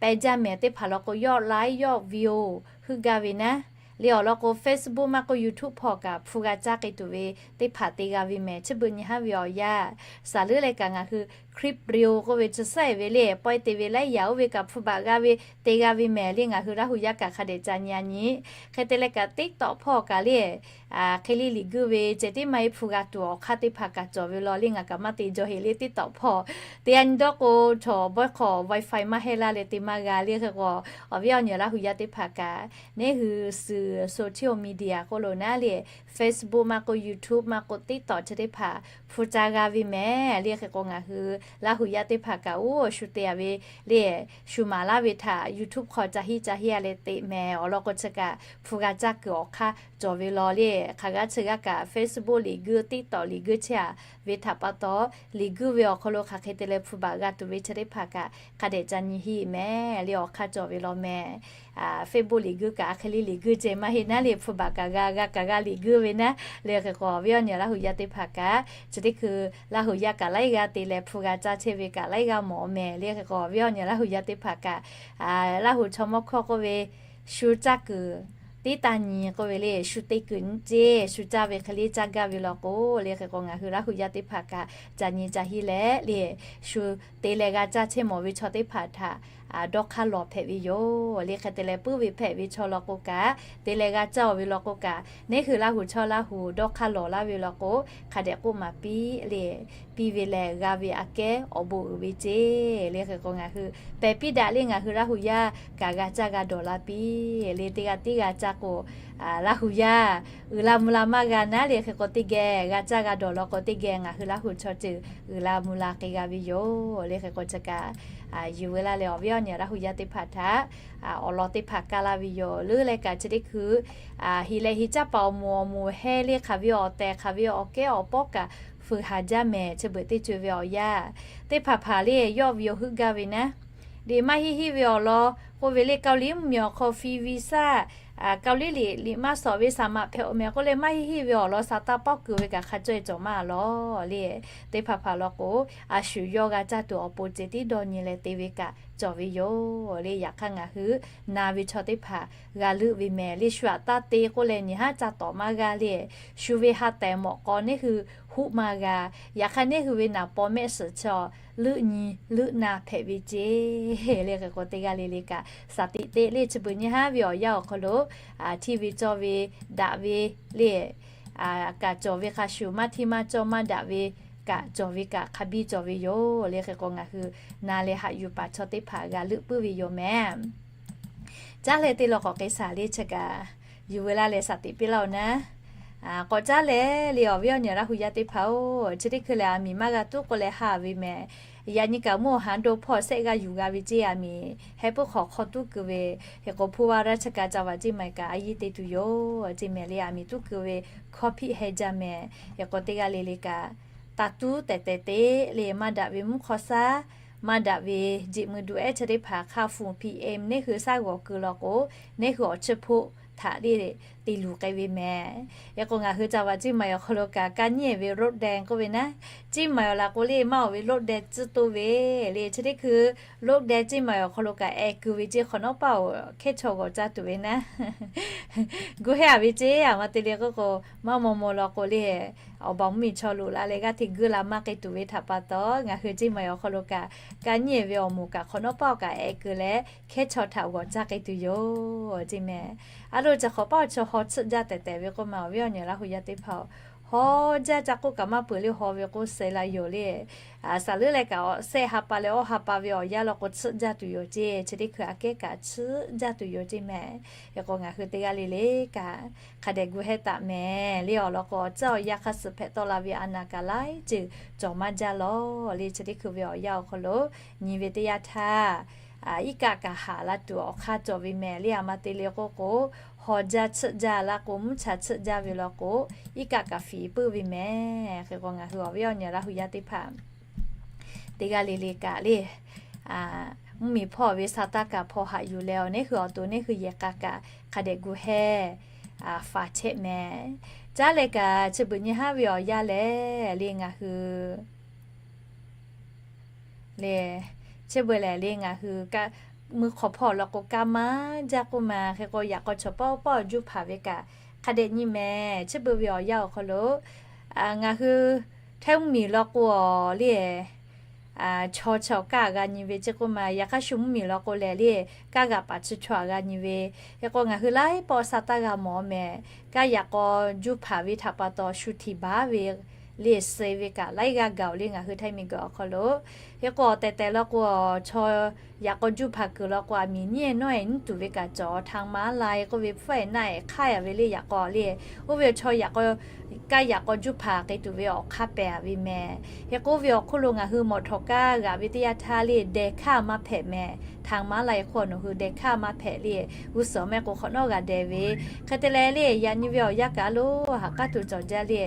peh jaˇ mehˍ teˇ hpaˍ law k'o yawˇ laiˉ yawˇ video heuˆ gaˇ ve naˉ, le awˬ lawn k'o Facebook maˇ k'oˆ YouTube hpawˇ kaꞈ hpu g'a caˇ k'ai tuˬ ve teˇ hpaˍ te g'a ve mehˍ. Chi beuꞈ nyi haˉ ve awˬ yanˇ, saˍ leuˉ leh kaꞈ ngaˬ hui คลิป video k'oˆ ve chi saiˉ ve le pawehˇ te ve laiˉ yaꞈ oˇ ve kaꞈ hpu baꞈ g'a ve te g'a ve mehˍ le ngaˬ hui Laˇ hu yaˇ kaꞈ hk'a dehꞈ ca nyi a nyi. Hk'e te leh kaꞈ TikTok hpawˇ kaꞈ le hk'e le liꞈ guˇ ve ceh tiˉ maˇ heˆ hpu g'a tuˬ awˬ hk'aˇ teˇ hpaˍ kaꞈ cawˬ ve law le ngaˬ kaꞈ maˇ te jaw heꞈ le TikTok hpawˇ te a nyi dawˇ k'o chaw bawehˇ hk'aw wifi maˇ heˆ laˇ leh te maˇ g'a le. Hk'e k'o awˬ viˉ awˬ nyi Laˇ hu yaˇ teˇ hpaˍ kaꞈ neˉ hui suhˍ social media k'oˆ lo naˉ le Facebook maˇ k'oˆ YouTube maˇ k'oˆ TikTok chi teˇ hpaˍ hpu ca g'a ve mehˍ le. Hk'e k'o ngaˬ hui Laˇ hu yaˇ teˇ hpaˍ kaꞈ oˬ shu te a ve le, shu maˍ laˇ ve htaꞈ YouTube hk'aw ca hiˉ ca hiˉ a leh teꞈ mehˍ. Awˬ lawn k'o chi kaꞈ hpu g'a caˇ kuiˬ awˬ hk'aˇ cawˬ ve law le. Hk'aˬ g'aˇ chi g'aˇ kaꞈ Facebook liꞈ guˇ TikTok liꞈ guˇ chehˇ a ve htaꞈ pa taw, liꞈ guˇ ve awˬ hk'aw lo hk'aˬ hk'e te leh hpu baꞈ g'a tuˬ ve chi teˇ hpaˍ kaꞈ hk'a dehꞈ ca nyi hiˆ mehˍ le awˬ hk'aˇ cawˬ ve law mehˍ. Facebook liꞈ guˇ kaꞈ a hk'e le liꞈ guˇ ceh maˇ heˆ naˉ le hpu baꞈ kaꞈ g'a g'a kaꞈ g'a liꞈ guˇ ve naˉ le. Hk'e k'o awˬ viˉ awˬ nyi Laˇ hu yaˇ teˇ hpaˍ kaꞈ chi teˇ hkui Laˇ hu yaˇ kaꞈ laiˉ g'aˇ te leh hpu g'a caˇ chehˇ ve kaꞈ laiˉ g'aˇ mawˬ mehˍ le. Hk'e k'o awˬ viˉ awˬ nyi Laˇ hu yaˇ teˇ hpaˍ kaꞈ Laˇ hu chaw mawˇ hkawˇ k'oˆ ve shu caˇ kuiˬ teˇ taˇ nyi k'oˆ ve le shu te kuiˬ nyi ceˇ shu caˇ ve hk'e le caˇ gaˇ ve law k'o le. Hk'e k'o ngaˬ hui Laˇ hu yaˇ teˇ hpaˍ kaꞈ ca nyi ca hiˉ leh le shu te leh g'a caˇ chehˇ mawˬ ve chaw teˇ hpaˍ htaꞈ dawˇ hk'aˇ lawˬ hpehꞈ ve yoˬ le. Hk'e te leh puiˉ ve hpehꞈ ve chaw law k'o kaꞈ te leh g'a caˇ ve law k'o kaꞈ neˉ hui Laˇ hu chaw Laˇ hu dawˇ hk'aˇ lawˬ laˇ ve law k'o hk'a dehꞈ k'oˆ maˍ piˇ le. Piˇ ve lehˬ g'a ve aꞈ kehˉ awˬ bon uiˍ ve ceˇ le. Hk'e k'o ngaˬ hui pehˬ piˇ daꞈ le ngaˬ hui Laˇ hu yaˇ kaꞈ g'a caˇ g'a dawˬ la piˇ le. Teˇ g'aˇ tiˉ g'a caˇ k'o Laˇ hu yaˇ uiˍ la mvuh la maˇ g'a naˉ le. Hk'e k'o teˇ geh g'a caˇ g'a dawˬ law k'o teˇ geh ngaˬ hui Laˇ hu chaw ceuˬ uiˍ la mvuh la k'ai g'a ve yoˬ le. Hk'e k'o chi kaꞈ yuˬ veu laˇ leh awˬ viˉ awˬ nyi Laˇ hu yaˇ teˇ hpaˍ htaꞈ awˬ lawn teˇ hpaˍ kaˇ laˇ ve yoˬ. Leuˉ leh kaꞈ chi teˇ hkui hiˍ leh hiˍ caˇ paˍ awˬ moˍ awˬ moˍ heh le hk'aˬ ve awˬ tehˬ hk'aˬ ve awˬ kehˉ awˬ pawˆ kaꞈ fuiˍ haˍ jaˇ mehˍ. Chi beuꞈ teˇ co e ve awˬ yanˇ teˇ hpaˍ hpaˍ le yawˇ ve awˬ heuˆ gaˇ ve naˉ, liꞈ maˇ heˆ heˆ ve awˬ lawn k'oˆ ve le, Kaoˍliˇ mvuhˇmiˬ awˬ hk'aw fi visa, Kaoˍliˇ liꞈ liꞈ maˇ sawˍ ve saˍ maꞈ hpehꞈ-oˬ mehˍ k'oˆ leh maˇ heˆ heˆ ve awˬ lawn saˍ taˇ pawˆ kuiˬ ve kaꞈ hk'a cawˇ e cawˬ maˇ lawˬ le. Teˇ hpaˍ hpaˍ law k'o, a shu yawˇ g'a caˇ tuˬ awˬ pon ceh tiˉ dawˇ nyi leh te ve kaꞈ cawˬ ve yoˬ le. Yaꞈ hk'aˇ ngaˬ hui na ve chaw teˇ hpaˍ g'a leuˆ ve mehˍ le. Shu aꞈ taˇ te k'oˆ leh nyi haˉ ca tawˍ maˇ g'a le. Shu ve ha tehˬ mawꞈ k'aw neˇ hui huˆ maˇ g'a. Yaꞈ hk'aˇ neˇ hui ve naˍ paw mehˆ suhˍ chaw leuˆ nyi leuˆ na hpehꞈ ve ceh le. Hk'e k'o teˇ g'aˇ le le kaꞈ saˍ tiꞈ te le. Chi beuꞈ nyi haˉ ve awˬ yanˇ awˬ hk'aw lo hteˇ ve cawˇ ve daꞈ ve le kaꞈ cawˬ ve hk'a shuˍ, maˇ hteˇ maˇ cawˇ maˇ daꞈ ve kaꞈ cawˬ ve kaꞈ hk'a biˇ cawˬ ve yoˬ le. Hk'e k'o ngaˬ hui na leh haꞈ yuˬ paˍ chaw teˇ hpaˍ g'a leuˆ puiˉ ve yoˬ mehˍ. Caˉ leh teˇ law k'awꞈ k'ai shaˍ le chi kaꞈ yuˬ veu laˇ leh saˍ tiꞈ piˇ laˇ-oˬ naˉ. K'awꞈ caˉ leh le awˬ viˉ awˬ nyi Laˇ hu yaˇ teˇ hpaˍ-oˬ, chi teˇ hkui lehˬ aˬ miˍ maˇ g'a tuˉ k'oˆ leh haˍ ve mehˍ. Yaꞈ nyi kaꞈ mvuhˇ awˬ ha do hpawˇ shehˆ g'a yuˬ g'a ve ceˇ aˬ miˍ heh puiˉ hk'awꞈ hk'aw tuˉ keu ve. Hk'e k'o hpu va raˇ chi kaꞈ ca vaꞈ ceˇ maˬ kaꞈ a yiˇ te tuˬ yoˬ ceˇ mehˍ le. Aˬ miˍ tuˉ keu ve hkawˇ hpiˆ heh jaˇ mehˍ. Hk'e k'o teˇ g'aˇ le le kaꞈ taˇ tuˉ tehꞈ tehꞈ te le maˇ daꞈ ve mvuhˇ hk'aw shaˉ maˇ daꞈ ve jeꞈ mui duꞈ ehˉ chi teˇ hpaˍ hk'a fuˍ piˇ e neˇ hui shaˉ g'awˬ keu law k'o, neˇ hui awˬ chiˇ hpoˆ htaꞈ le te luˬ k'ai ve mehˍ. Hk'e k'o ngaˬ hui ca vaꞈ ceˇ maˬ awˬ hk'aw lo kaꞈ ka nyi ve road deh k'oˆ ve naˉ, ceˇ maˬ awˬ laˬ k'o le maˇ oˬ ve road deh tcuhˉ toˇ ve le. Chi teˇ hkui road deh ceˇ maˬ awˬ hk'aw lo kaꞈ e keu ve ceˇ hk'awꞈ nawˉ paˇ oˬ hkehˉ chaw g'awˬ caˇ tuˬ ve naˉ. Gu hehˉ a ve ceˇ aˬ ma te le k'oˆ k'o, maˇ maw maw law k'o le awˬ baˬ mvuhˇmiˬ chaw loꞈ la leh g'aˇ hteˇ geuˆ la maˇ k'ai tuˬ ve htaꞈ pa taw, ngaˬ hui ceˇ maˬ awˬ hk'aw lo kaꞈ ka nyi ve awˬ moˍ kaꞈ hk'awꞈ nawˉ paˇ oˬ kaꞈ e keu leh hkehˉ chaw htaꞈ g'awˬ caˇ k'ai tuˬ yoˬ ceˇ mehˍ. A lo, chi hk'awꞈ paˇ chaw haw tsuhˆ jaˇ tehꞈ tehꞈ ve k'oˆ ma awˬ viˉ awˬ nyi Laˇ hu yaˇ teˇ hpaˍ-oˬ, haw jaˇ ca k'oˆ kaꞈ maˇ peuˬ le haw ve k'oˆ seh la yoˬ le. Saˍ leuˉ leh kaꞈ awˬ sehˆ ha pa leh awˇ ha pa ve awˬ yanˇ law k'o tsuhˆ jaˇ tuˬ yoˬ ceˇ. Chi teˇ hkui aꞈ kehˉ kaꞈ tsuhˆ jaˇ tuˬ yoˬ ceˇ mehˍ. Hk'e k'o ngaˬ hui teˇ g'aˇ le le kaꞈ hk'a dehꞈ gu hehˉ taˍ mehˍ le. Awˬ lawn k'o awˬ tcuhˉ awˬ yanˇ hk'a suhˍ hpehꞈ tawˆ la ve a naˍ kaꞈ laiˉ ceuˬ cawˬ maˇ jaˇ lawˬ le. Chi teˇ hkui ve awˬ yanˇ awˬ hk'aw lo nyi ve teˇ yanˇ htaˇ iˉ kaˆ kaꞈ haꞈ la tuˬ awˬ hk'aˇ cawˬ ve mehˍ le. Aˬ ma te le k'oˆ k'o, haw jaˇ tsuhˆ jaˇ la k'o mvuhˇ cha tsuhˆ jaˇ ve law k'o, iˉ kaˆ kaꞈ fiˍ puiˉ ve mehˍ. Hk'e k'o ngaˬ hui awˬ viˉ awˬ nyi Laˇ hu yaˇ teˇ hpaˍ teˇ g'aˇ le le kaꞈ le mvuhˇmiˬ hpawˇ ve sa taˇ kaꞈ hpaw haꞈ yuˬ leh awˬ neˇ hui awˬ to neˇ hui yehˬ k'a kaꞈ hk'a dehꞈ gu hehˉ faˍ chehˆ mehˍ. Caˉ leh kaꞈ chi beuꞈ nyi haˉ ve awˬ yanˇ lehˬ le ngaˬ hui le, chi beuꞈ lehˬ le ngaˬ hui mui hk'awꞈ hpawˇ law k'o kaˇ maˇ jaˇ k'oˆ ma. Hk'e k'o yaꞈ k'aw chaw pawˆ pawˆ juˇ hpaˍ ve kaꞈ hk'a dehꞈ nyi mehˍ. Chi beuꞈ ve awˬ yanˇ awˬ hk'aw lo ngaˬ hui hteˇ mvuhˇmiˬ law k'o le chaw chi awˬ kaˇ g'a nyi ve ceˇ k'oˆ ma. Yaꞈ hk'aˇ shu mvuhˇmiˬ law k'o lehˬ le kaˇ g'aꞈ paˍ chi chaw aꞈ g'a nyi ve. Hk'e k'o ngaˬ hui laiˉ pawˆ sa taˇ g'a mawˬ mehˍ. Kaˇ yaꞈ k'aw juˇ hpaˍ ve htaꞈ pa taw shu htiˍ baˉ ve le suh ve kaꞈ laiˉ g'aˇ gaˬ-oˬ le ngaˬ hui hteˇ miˬ guiˬ awˬ hk'aw lo. Hk'e k'o awˬ tehˬ tehˬ law k'o chaw yaꞈ k'aw juˇ hpaˍ kuiˬ law k'o aˬ miˍ nyiˇ e nawˉ e nyiˇ tuˬ ve kaꞈ cawˬ htaꞈ maˍ la e k'oˆ ve hpfuhˇ e naˆ e hk'aˇ a ve le. Yaꞈ k'aw le oˇ ve chaw yaꞈ k'aw kaˇ yaꞈ k'aw juˇ hpaˍ k'ai tuˬ ve awˬ hk'aˇ pehˍ a ve mehˍ. Hk'e k'o oˇ ve awˬ hk'oˆ lo ngaˬ hui mawˬ htawꞈ kaˇ g'aꞈ ve teˇ yanˇ htaˇ le deh hkaˇ maˇ hpehꞈ mehˍ. Htaꞈ maˍ la e hk'oˆ nawˬ hui deh hkaˇ maˇ hpehꞈ le g'uˇ suhˍ mehˆ k'o hk'awꞈ nawˉ g'a deh ve. Hk'e te leh le yaꞈ nyi ve awˬ yanˇ kaꞈ lo ha k'aˉ tuˬ cawˬ jaˇ le.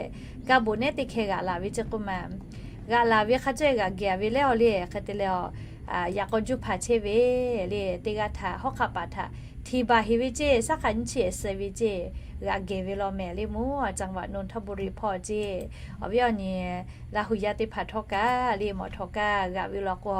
Kaˇ bon nehˉ teˇ hkeh g'aꞈ laˬ ve ceˇ k'oˆ ma. G'aꞈ laˬ ve hk'a cawˇ e g'aꞈ geh a ve lehˬ awˬ le. Hk'e te leh yaꞈ k'aw juˇ hpaˍ chehˇ ve le teˇ g'aˇ htaꞈ hawˉ hk'aˆ paˍ htaꞈ htiˍ baˬ heˍ ve ceˇ, shaˉ hk'a nyiˇ chi e suh ve ceˇ, g'aꞈ geh ve law mehˍ le mvuhˇ a caˇ vaꞈ Noˬ htaˇ bon riˬ hpawˇ ceˇ. Awˬ viˉ awˬ nyi Laˇ hu yaˇ teˇ hpaˍ htawˇ kaꞈ le mawˬ htawꞈ kaˇ g'aꞈ ve law k'o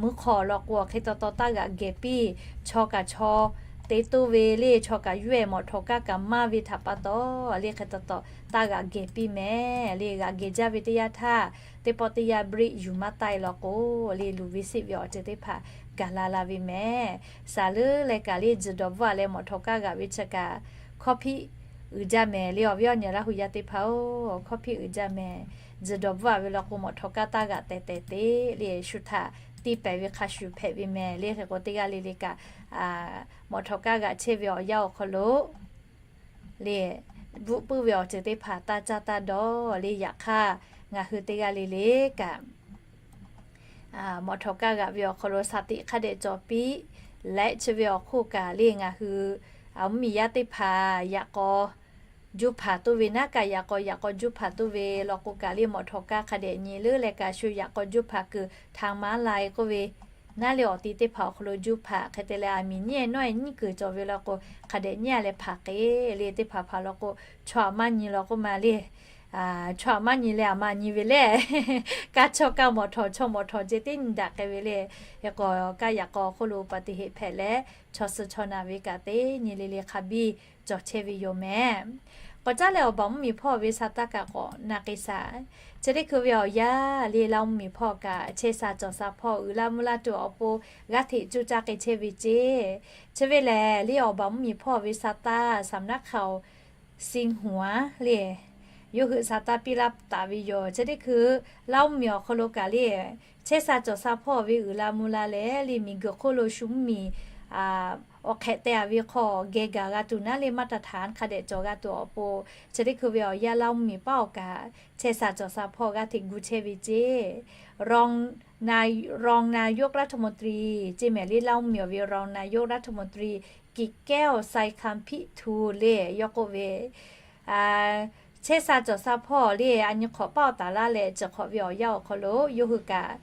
mui hk'aw law k'o hk'e taw taw taˇ g'aꞈ geh piˇ. Chaw kaꞈ chaw te toˇ ve le chaw kaꞈ yuˇ e mawˬ htawꞈ kaˇ kaꞈ maˇ ve htaꞈ pa taw le hk'e taw taw taˇ g'aꞈ geh piˇ mehˍ le. G'aꞈ geh jaˇ ve teˇ yanˇ htaˇ teˇ pawˆ teˇ yanˇ break yuˬ maˇ taˆ e law k'o le luˬ ve siˆ ve awˬ ceuˬ teˇ hpaˍ gaˬ la la ve mehˍ. Saˍ leuˉ leh kaꞈ le tzuhˬ dawˬ bvuhˆ a leh mawˬ htawꞈ kaˇ g'aꞈ ve chi kaꞈ hkawˇ hpiˆ uiˍ jaˇ mehˍ le. Awˬ viˉ awˬ nyi Laˇ hu yaˇ teˇ hpaˍ-oˬ, hkawˇ hpiˆ uiˍ jaˇ mehˍ. Tzuhˬ dawˬ bvuhˆ a ve law k'o mawˬ htawꞈ kaˇ taˇ g'aꞈ tehˬ tehˬ te le shu htaꞈ tiˇ pehˍ ve hk'a shuˍ hpehꞈ ve mehˍ le. Hk'e k'o teˇ g'aˇ le le kaꞈ mawˬ htawꞈ kaˇ g'aꞈ chehˇ ve awˬ yanˇ awˬ hk'aw lo le, bvuhˆ puiˉ ve awˬ ceuˬ teˇ hpaˍ taˇ caˇ taˇ dawˇ le. Yaꞈ hk'aˇ, ngaˬ hui teˇ g'aˇ le le kaꞈ, mawꞈ htawˍ kaˇ g'aꞈ ve awˬ hk'aw lo shaˍ tiꞈ hk'a dehꞈ cawˬ piˇ leh, chi ve awˬ hk'oˆ kaꞈ le ngaˬ hui mvuhˇmiˬ yaˇ teˇ hpaˍ yaꞈ k'aw juˇ hpaˍ toˇ ve naˉ kaꞈ, yaꞈ k'aw yaꞈ k'aw juˇ hpaˍ toˇ ve law k'o kaꞈ le, mawꞈ htawˍ kaˇ hk'a dehꞈ nyi leuˉ leh kaꞈ, shu yaꞈ k'aw juˇ hpaˍ kuiˬ htaꞈ maˍ la e k'oˆ ve naˉ le, awˬ ti teˇ hpaˍ awˬ hk'aw lo juˇ hpaˍ hk'e te leh, aˬ miˍ nyiˉ nawˉ e nyiˉ kuiˬ cawˬ ve law k'o, hk'a dehꞈ nyiˉ a leh hpaˍ k'e le. Teˇ hpaˍ hpaˍ law k'o, chaw aˬ maˇ nyi law k'oˆ ma le. Chaw aˬ maˇ nyi leh aˬ ma nyi ve le. Kaˇ chaw kaˇ mawꞈ htawˍ chaw mawꞈ htawˍ ceh tiˉ nyi daꞈ k'ai ve le. Hk'e k'o, kaˇ yaꞈ k'aw hk'oˆ lo อุบัติเหตุ hpehꞈ leh, chaw suh chaw naˬ ve kaꞈ teˇ nyi le le hk'a biˇ cawˬ chehˇ ve yoˬ mehˍ. K'awꞈ caˉ leh awˬ baˬ mvuhˇmiˬ hpawˇ ve sha taˇ kaꞈ k'awꞈ na k'ai shaˍ. Chi teˇ hkui ve awˬ yanˇ le, Laˇ mvuhˇmiˬ hpawˇ kaꞈ chehˇ sha cawˬ sha hpawˇ uiˍ la mvuh la tuˬ awˬ pon g'aˇ hteꞈ cuˇ caˇ k'ai chehˇ ve ceˇ. Chi ve lehˬ le, awˬ baˬ mvuhˇmiˬ hpawˇ ve sha taˇ สำนักข่าวซินหัว le, yawˇ hui sha taˇ piˇ laˇ taˍ ve yoˬ. Chi teˇ hkui Laˇ mvuhˇmiˬ awˬ hk'aw lo kaꞈ le, chehˇ sha cawˬ sha hpawˇ ve uiˍ la mvuh la leh le, miˬguiˬ hk'oˆ lo shu mvuhˇmiˬ awˬ hk'ehꞈ teh a ve hk'aw geh gaˬ g'a tuˬ naˉ le, มาตรฐาน hk'a dehꞈ cawˬ g'a tuˬ awˬ pon, chi teˇ hkui ve awˬ yanˇ Laˇ mvuhˇmiˬ paˇ awˬ kaꞈ chehˇ sha cawˬ sha hpawˇ g'aˇ hteꞈ gu chehˇ ve ceˇ. รองนายกรัฐมนตรี ceˇ mehˍ le, Laˇ mvuhˇmiˬ awˬ ve รองนายกรัฐมนตรี กิจแก้ว ไซคำพิทูล le, yawˇ k'oˆ ve, chehˇ sha cawˬ sha hpawˇ le, a nyi hk'awꞈ paˇ awˬ taˍ laˇ leh, chi hk'awꞈ ve awˬ yanˇ awˬ hk'aw lo yawˇ hui kaꞈ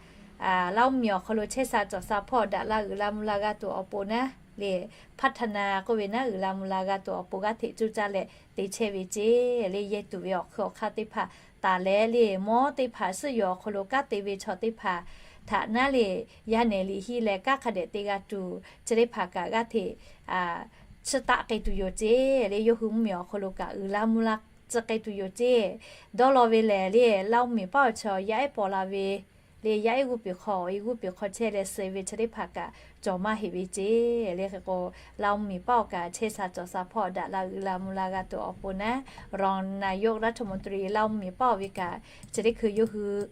Laˇ mvuhˇmiˬ awˬ hk'aw lo chehˇ sha cawˬ sha hpawˇ daꞈ la uiˍ la mvuh la g'a tuˬ awˬ pon naˉ le, พัฒนา k'oˆ ve naˉ, uiˍ la mvuh la g'a tuˬ awˬ pon g'aˇ hteꞈ cuˇ caˇ leh te chehˇ ve ceˇ le. Yehˇ tuˬ ve awˬ hkui awˬ hk'aˇ teˇ hpaˍ taˍ leh le, mawˇ teˇ hpaˍ suhˉ yoˬ awˬ hk'aw lo kanˉ te ve chaw teˇ hpaˍ htaꞈ naˉ le, yaˇ nehˬ liꞈ hiˇ leh kanˉ hk'a dehꞈ te g'a tuˬ, chi teˇ hpaˍ kaꞈ g'aˇ hteꞈ chiˇ taˆ k'ai tuˬ yoˬ ceˇ le. Yawˇ hui mvuhˇmiˬ awˬ hk'aw lo kaꞈ uiˍ la mvuh la tcuh k'ai tuˬ yoˬ ceˇ. Dawˇ law ve lehˬ le, Laˇ mvuhˇmiˬ paˇ awˬ chaw yaˇ ehˉ paw la ve le, yaˇ ehˉ g'uˇ peˬ hk'aw awˬ e g'uˇ peˬ hk'aw chehˇ leh suh ve chi teˇ hpaˍ kaꞈ cawˬ maˇ heˆ ve ceˇ le. Hk'e k'o, Laˇ mvuhˇmiˬ paˇ awˬ kaꞈ chehˇ sha cawˬ sha hpawˇ daꞈ la uiˍ la mvuh la g'a tuˬ awˬ pon naˉ, รองนายกรัฐมนตรี Laˇ mvuhˇmiˬ paˇ awˬ ve kaꞈ chi teˇ hkui yawˇ hui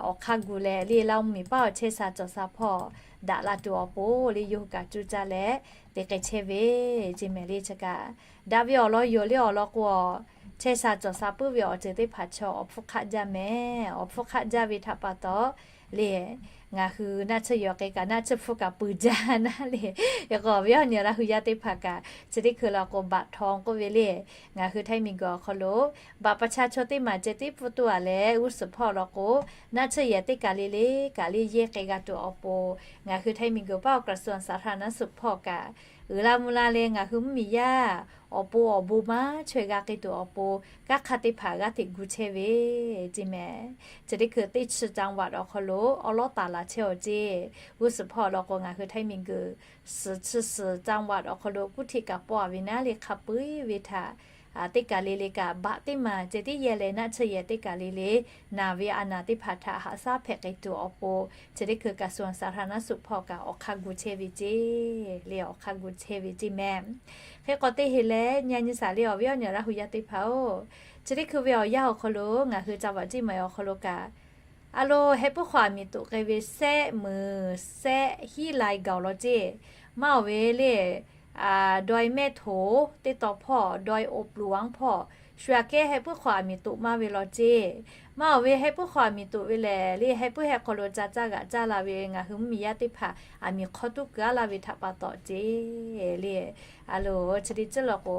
awˬ hk'aˇ gu leh le, Laˇ mvuhˇmiˬ paˇ awˬ chehˇ sha cawˬ sha hpawˇ daꞈ la tuˬ awˬ pon le, yawˇ hui kaꞈ cuˇ caˇ leh te k'ai chehˇ ve ceˇ mehˍ le. Chi kaꞈ daꞈ ve awˬ lawn yoˬ le. Awˬ lawn k'o, chehˇ sha cawˬ sha puiˉ ve awˬ ceuˬ teˇ hpaˍ chaw awˬ hpfuhˇ hk'aˆ jaˇ mehˍ. Awˬ hpfuhˇ hk'aˆ jaˇ ve htaꞈ pa taw le, ngaˬ hui naˆ tsuhˇ yoˬ k'ai kaꞈ naˆ tsuhˇ hpfuhˇ kaꞈ peuˬ jaˇ naˉ le. Hk'e k'o, awˬ viˉ awˬ nyi Laˇ hui yaˇ teˇ hpaˍ kaꞈ chi teˇ hkui law k'o บัตรทอง k'oˆ ve le, ngaˬ hui htaiˇ miˬguiˬ awˬ hk'aw lo บัตรประชาชน teˇ maˬ ceh tiˉ pfuhˇ tuˬ a leh g'uˇ suhˍ hpawˇ law k'o, naˆ tsuhˇ yehˬ teˇ kaˬ le le kaꞈ le yehˇ k'ai g'a tuˬ awˬ pon, ngaˬ hui htaiˇ miˬguiˬ paˇ awˬ กระทรวงสาธารณสุข hpawˇ kaꞈ uiˍ la mvuh la leh ngaˬ hui mvuhˇmiˬ yaˇ awˬ pon awˬ bon maˇ chaweh g'a k'ai tuˬ awˬ pon, kanˉ hk'aˇ teˇ hpaˍ g'aˇ hteꞈ gu chehˇ ve ceˇ mehˍ. Chi teˇ hkui teˇ chi จังหวัด awˬ hk'aw lo awˉ lawˉ taˍ laˬ chehˇ awˬ ceˇ. G'uˇ suhˍ hpawˇ law k'o, ngaˬ hui htaiˇ miˬguiˬ suhˍ chi suhˍ จังหวัด awˬ hk'aw lo kuˇ hteꞈ kaꞈ paw a ve naˉ le, hk'a peu eˬ ve htaꞈ teˇ kaˬ le le kaꞈ บาท teˇ maˬ ceh tiˉ yehˇ leh naˆ tsuhˇ yehˬ teˇ kaˬ le le naˬ ve a naˬ teˇ hpaˍ htaꞈ haꞈ shaˉ hpehꞈ k'ai tuˬ awˬ pon, chi teˇ hkui กระทรวงสาธารณสุข hpawˇ kaꞈ awˬ hk'aˇ gu chehˇ ve ceˇ le, awˬ hk'aˇ gu chehˇ ve ceˇ mehˍ. Hk'e k'o, teˇ heˆ leh nyi nyi shaˍ le, awˬ viˉ awˬ nyi Laˇ hui yaˇ teˇ hpaˍ-oˬ, chi teˇ hkui ve awˬ yanˇ awˬ hk'aw lo ngaˬ hui จังหวัด Ciˇ maiˍ awˬ hk'aw lo kaꞈ a lo, heh puiˉ hk'aw aˬ miˍ toꞈ k'ai ve sehˆ meuˍ sehˆ hiˉ lai gaˬ law ceˇ. Maˇ awˬ ve le, ดอยแม่โถ teˇ taw hpawˇ, ดอยโอบหลวง hpawˇ, shu aꞈ kehˉ heh puiˉ hk'aw aˬ miˍ toꞈ maˇ ve law ceˇ. Maˇ awˬ ve heh puiˉ hk'aw aˬ miˍ toꞈ ve lehˬ le, heh puiˉ heh hk'aw lo ca caˇ g'aꞈ caˇ la ve ngaˬ hui mvuhˇmiˬ yaˇ teˇ hpaˍ aˬ miˍ hk'aw tuˉ keu a la ve htaꞈ pa taw ceˇ le. A lo, chi teˇ ceuˬ law k'o,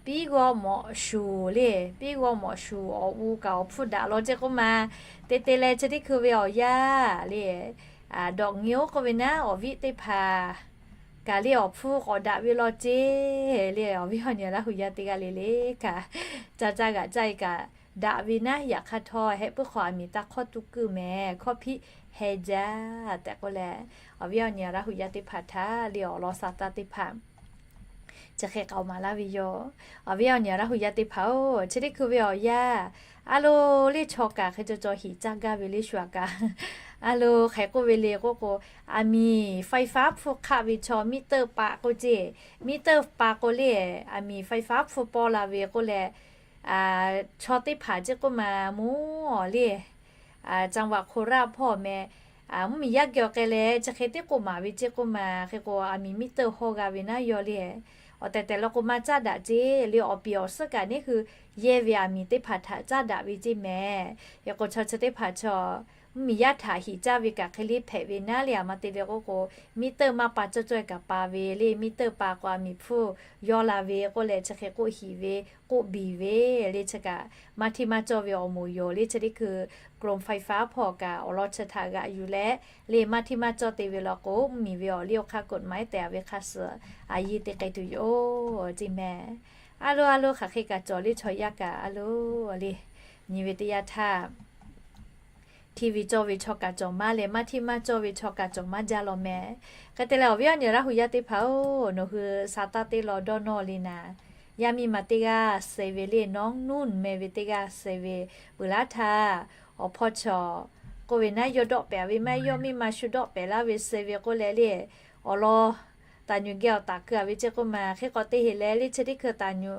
piˉ g'awˇ mawꞈ shuˍ le, piˉ g'awˇ mawꞈ shuˍ awˬ u kaꞈ awˬ hpfuhˇ daꞈ law ceˇ k'oˆ ma. Te te leh chi teˇ hkui ve awˬ yanˇ le, dawꞈ nyi-oˬ k'oˆ ve naˉ, awˬ viˉ teˇ hpaˍ kaꞈ le awˬ hpfuhˇ k'awꞈ daꞈ ve law ceˇ le. Awˬ viˉ awˬ nyi Laˇ hu yaˇ teˇ g'aˇ le le kaꞈ, ca caˇ g'aꞈ caˇ e kaꞈ daꞈ ve naˉ, yaꞈ hk'aˇ htawˇ heh puiˉ hk'aw aˬ miˍ taˇ hk'awˇ tuˉ keu mehˍ, hkawˇ hpiˆ heh jaˇ tehꞈ k'oˆ leh, awˬ viˉ awˬ nyi Laˇ hu yaˇ teˇ hpaˍ htaꞈ le awˬ lawn sha taˇ teˇ hpaˍ chi hk'e k'aoˍ maˍ laˇ ve yoˬ. Awˬ viˉ awˬ nyi Laˇ hu yaˇ teˇ hpaˍ-oˬ, chi teˇ hkui ve awˬ yanˇ a lo, le chaw kaꞈ hk'e caw caw hiꞈ caˇ gaˇ ve le shu aꞈ kaꞈ. A lo, hk'e k'oˆ ve le k'oˆ k'o, aˬ miˍ ไฟฟ้า hpfuhˇ hk'aˆ ve chaw มิเตอร์ paˍ k'oˆ ceˇ, มิเตอร์ paˍ k'o le, aˬ miˍ ไฟฟ้า hpfuhˇ pawˇ la ve k'oˆ leh, chaw teˇ hpaˍ ceˇ k'oˆ ma mawˬ le, จังหวัดโคราช hpawˇ meh, mvuhˇmiˬ yaˇ geh awˬ k'ai leh chi hk'e teˇ k'oˆ maˍ ve ceˇ k'oˆ ma. Hk'e k'o, aˬ miˍ มิเตอร์ hawˇ g'a ve naˉ yaw le, Awˬ tehˬ tehˬ law k'o maˇ caˉ daꞈ ceˇ le. Awˬ piˍ awˬ suhˉ kaꞈ neˇ hui yehˇ ve aˬ miˍ teˇ hpaˍ htaꞈ caˉ daꞈ ve ceˇ mehˍ. Yaꞈ k'o chaw chi teˇ hpaˍ chaw mvuhˇmiˬ yaˇ htaꞈ hiꞈ caˇ ve kaꞈ hk'e le hpehꞈ ve naˉ le. Aˬ ma te ve k'oˆ k'o, miˉ teuˆ maˇ pa cawˇ cawˇ kaꞈ pa ve le. Miˉ teuˆ pa k'o aˬ miˍ hpfuhˇ yawˇ la ve k'oˆ leh chi hk'e k'oˆ hiˍ ve k'oˆ biˬ ve le. Chi kaꞈ maˇ hteˇ maˇ cawˇ ve awˬ moˍ yoˬ le. Chi teˇ hkui กรมไฟฟ้า hpawˇ kaꞈ awˬ lawn chi htaꞈ g'aꞈ yuˬ leh le, maˇ hteˇ maˇ cawˇ te ve law k'o, mvuhˇmiˬ ve awˬ liˇ awˬ hk'aˇ กฎหมาย tehꞈ ve hk'a suhˍ a yiˇ te k'ai tuˬ yoˬ ceˇ mehˍ. A lo a lo hk'aˬ hk'e kaꞈ cawˬ le chaw yaˇ kaꞈ a lo le, nyi ve teˇ yanˇ htaˇ hteˇ ve cawˇ ve chaw kaꞈ cawˬ maˇ leh, maˇ hteˇ maˇ cawˇ ve chaw kaꞈ cawˬ maˇ jaˇ law mehˍ. Hk'e te leh awˬ viˉ awˬ nyi Laˇ hu yaˇ teˇ hpaˍ-oˬ, nawˬ hui sa taˇ teˇ law dawˇ nawˇ le naˍ, yaˇ miˇ ma teˇ g'aˇ suh ve le, nawˉ nuˇ meh ve teˇ g'aˇ suh ve peuˬ laˇ htaˇ, awˬ hpawˇ chaw k'oˆ ve naˉ, yawˇ dawˆ pehˍ ve maˇ heˆ, yawˇ miˇ ma shu dawˆ pehˍ laˇ ve suh ve k'oˆ leh le, awˬ lawn taˍ nyu geh awˬ taˍ keu a ve ceˇ k'oˆ ma hk'e k'awꞈ te heˍ leh le, chi teˇ hkui taˍ nyu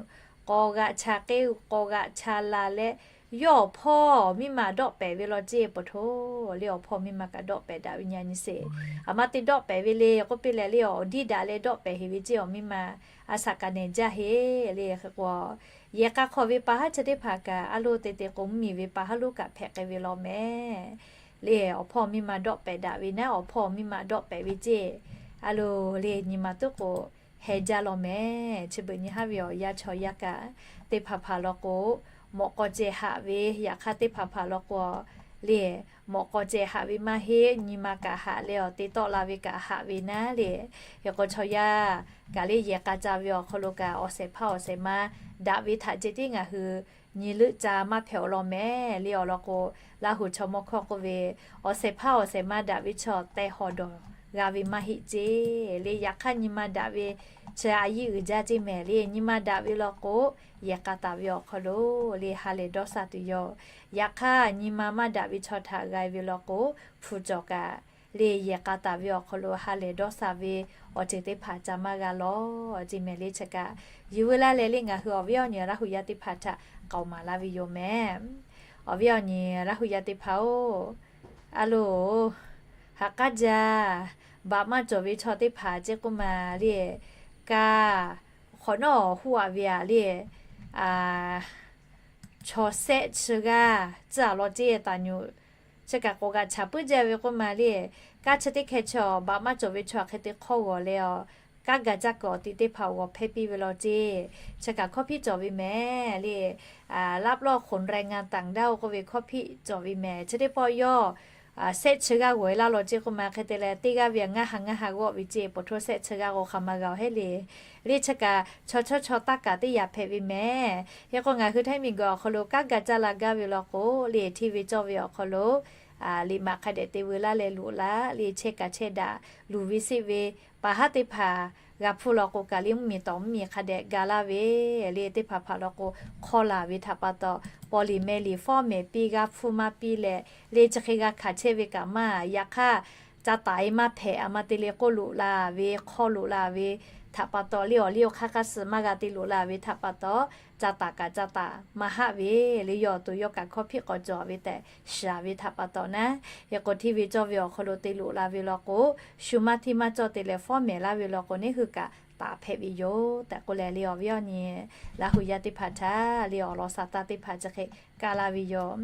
k'awꞈ g'aꞈ cha k'e, k'awꞈ g'aꞈ cha la leh, yawˇ awˬ hpawˇ miˇ ma dawˆ pehˍ ve law ceˇ pa taw le, awˬ hpawˇ miˇ ma kaꞈ dawˆ pehˍ daꞈ ve nyi a nyi sheˍ. Aˬ ma te dawˆ pehˍ ve le k'oˆ piˇ leh le, awˬ diˇ daꞈ leh dawˆ pehˍ heˍ ve ceˇ awˬ miˇ ma a shaꞈ kaꞈ nehˬ jaˇ heˍ le. Hk'e k'o, yehˬ k'a hk'awꞈ ve pa haˉ chi teˇ hpaˍ kaꞈ a lo te te k'o, mvuhˇmiˬ ve pa haˉ lonˉ kaꞈ hpehꞈ k'ai ve law mehˍ. Le awˬ hpawˇ miˇ ma dawˆ pehˍ daꞈ ve naˉ, awˬ hpawˇ miˇ ma dawˆ pehˍ ve ceˇ a lo le nyi ma tuˉ k'o heh jaˇ law mehˍ. Chi beuꞈ nyi haˉ ve awˬ yanˇ chaw yaˇ kaꞈ teˇ hpaˍ hpaˍ law k'o, mawꞈ k'aw ceh haꞈ ve, yaꞈ hk'aˇ teˇ hpaˍ hpaˍ law k'o le, mawꞈ k'aw ceh haꞈ ve maˇ heˆ, nyi ma kaꞈ haꞈ leh awˬ te tawˆ la ve kaꞈ haꞈ ve naˉ le. Hk'e k'o chaw yaˇ kaꞈ le yehˬ k'a ca ve awˬ hk'aw lo kaꞈ awˬ shehˍ hpaˇ awˬ shehˍ ma daꞈ ve htaꞈ ceh tiˉ ngaˬ hui nyi leuˆ ca maˇ hpehꞈ awˬ lawn mehˍ le. Awˬ lawn k'o, Laˇ hu chaw mawˇ hkawˇ k'oˆ ve, awˬ shehˍ hpaˇ awˬ shehˍ ma daꞈ ve chaw tehˬ hawˍ dawˬ g'a ve maˇ heˆ ceˇ le. Yaꞈ hk'aˇ nyi ma daꞈ ve chi a yiˇ uiˍ jaˇ ceˇ mehˍ le. Nyi ma daꞈ ve law k'o, yehˬ k'a taˍ ve awˬ hk'aw lo le ha lehˬ dawˇ sha tuˬ yoˬ. Yaꞈ hk'aˇ nyi ma maˇ daꞈ ve chaw htaꞈ g'a ve law k'o, hpu cawˬ kaꞈ le yehˬ k'a taˍ ve awˬ hk'aw lo ha lehˬ dawˇ sha ve awˬ ceuˬ teˇ hpaˍ ca maˇ g'a law ceˇ mehˍ le. Chi kaꞈ yuˬ veu laˇ leh le ngaˬ hui awˬ viˉ awˬ nyi Laˇ hu yaˇ teˇ hpaˍ htaꞈ k'aoˍ maˍ laˇ ve yoˬ mehˍ. Awˬ viˉ awˬ nyi Laˇ hu yaˇ teˇ hpaˍ-oˬ, a lo, ha k'aˉ jaˇ, baꞈ maˇ cawˬ ve chaw teˇ hpaˍ ceˇ k'oˆ ma le, ka hk'awꞈ nawˉ huˆ a ve a le, chaw shehˆ chi g'aˇ tcuhˉ a law ceˇ taˍ nyu. Chi kaꞈ k'awꞈ g'aꞈ chaꞈ puiˉ jaˇ ve k'oˆ ma le, kaˇ chi teˇ hkeh chaw baꞈ maˇ cawˬ ve chaw hk'e te hk'awˇ g'awˬ leh a, kaˇ gaˬ caˇ kuiˬ awˬ ti teˇ hpaˍ g'awˬ hpehˇ piˇ ve law ceˇ. Chi kaꞈ hkawˇ hpiˇ cawˬ ve mehˍ le. Laˇ plawˇ คนแรงงานต่างด้าว k'oˆ ve hkawˇ hpiˇ cawˬ ve mehˍ. Chi teˇ pawˆ yawˇ shehˆ chi g'aˇ g'awˬ e laˇ law ceˇ k'oˆ ma hk'e te leh teˇ g'aˇ ve a ngaˇ ha ngaˇ ha g'awˆ ve ceˇ pa taw shehˆ chi g'aˇ g'awˬ hk'aˬ ma g'a awˬ heˆ le. Le chi kaꞈ chaw chawˇ chaw taˇ kaꞈ teˇ yaꞈ hpehꞈ ve mehˍ. Hk'e k'o ngaˬ hui Htaiˇ miˬguiˬ awˬ hk'aw lo kaˇ gaˬ caˇ la gaˇ ve law k'o le, hteˇ ve cawˇ ve awˬ hk'aw lo liꞈ maꞈ hk'a dehꞈ te veu laˇ leh loꞈ laˇ le, chehˇ kaꞈ chehˇ daꞈ, luˬ ve seˆ ve pa haˉ teˇ hpaˍ g'a hpuˇ law k'o kaꞈ le mvuhˇmiˬ tawˍ mvuhˇmiˬ hk'a dehꞈ ga laˇ ve le, teˇ hpaˍ hpaˍ law k'o hk'awˇ laˬ ve htaꞈ pa taw, paw liꞈ meh liꞈ fawˉ mehˍ piˇ g'a hpuˇ maˇ piˇ leh le chi hk'e g'a hkanˍ chehˇ ve kaꞈ maˇ. Yaꞈ hk'aˇ ca taˍ e maˇ hpehꞈ, aˬ ma te le k'oˆ loꞈ la ve hk'awˇ loꞈ la ve htaꞈ pa taw le awˬ liˇ awˬ hk'aˇ hk'aˇ suh maˇ g'a te loꞈ la ve htaꞈ pa taw, ca taˍ kaꞈ ca taˍ maˇ haˆ ve le, yawˇ awˬ to yawˇ kaꞈ hkawˇ hpiˆ k'awꞈ cawˬ ve tehꞈ shiˍ ve htaꞈ pa taw naˉ. Hk'e k'o hteˇ ve cawˇ ve awˬ hk'aw lo te loꞈ la ve law k'o, shu maˇ hteˇ maˇ cawˇ te leh fawˉ mehˍ laˇ ve law k'o neˇ hui kaꞈ taˍ hpehꞈ ve yoˬ tehꞈ k'oˆ leh le awˬ viˉ awˬ nyi Laˇ hu yaˇ teˇ hpaˍ htaꞈ le awˬ lawn sa taˇ teˇ hpaˍ chi hk'e kaˇ laˇ ve yoˬ.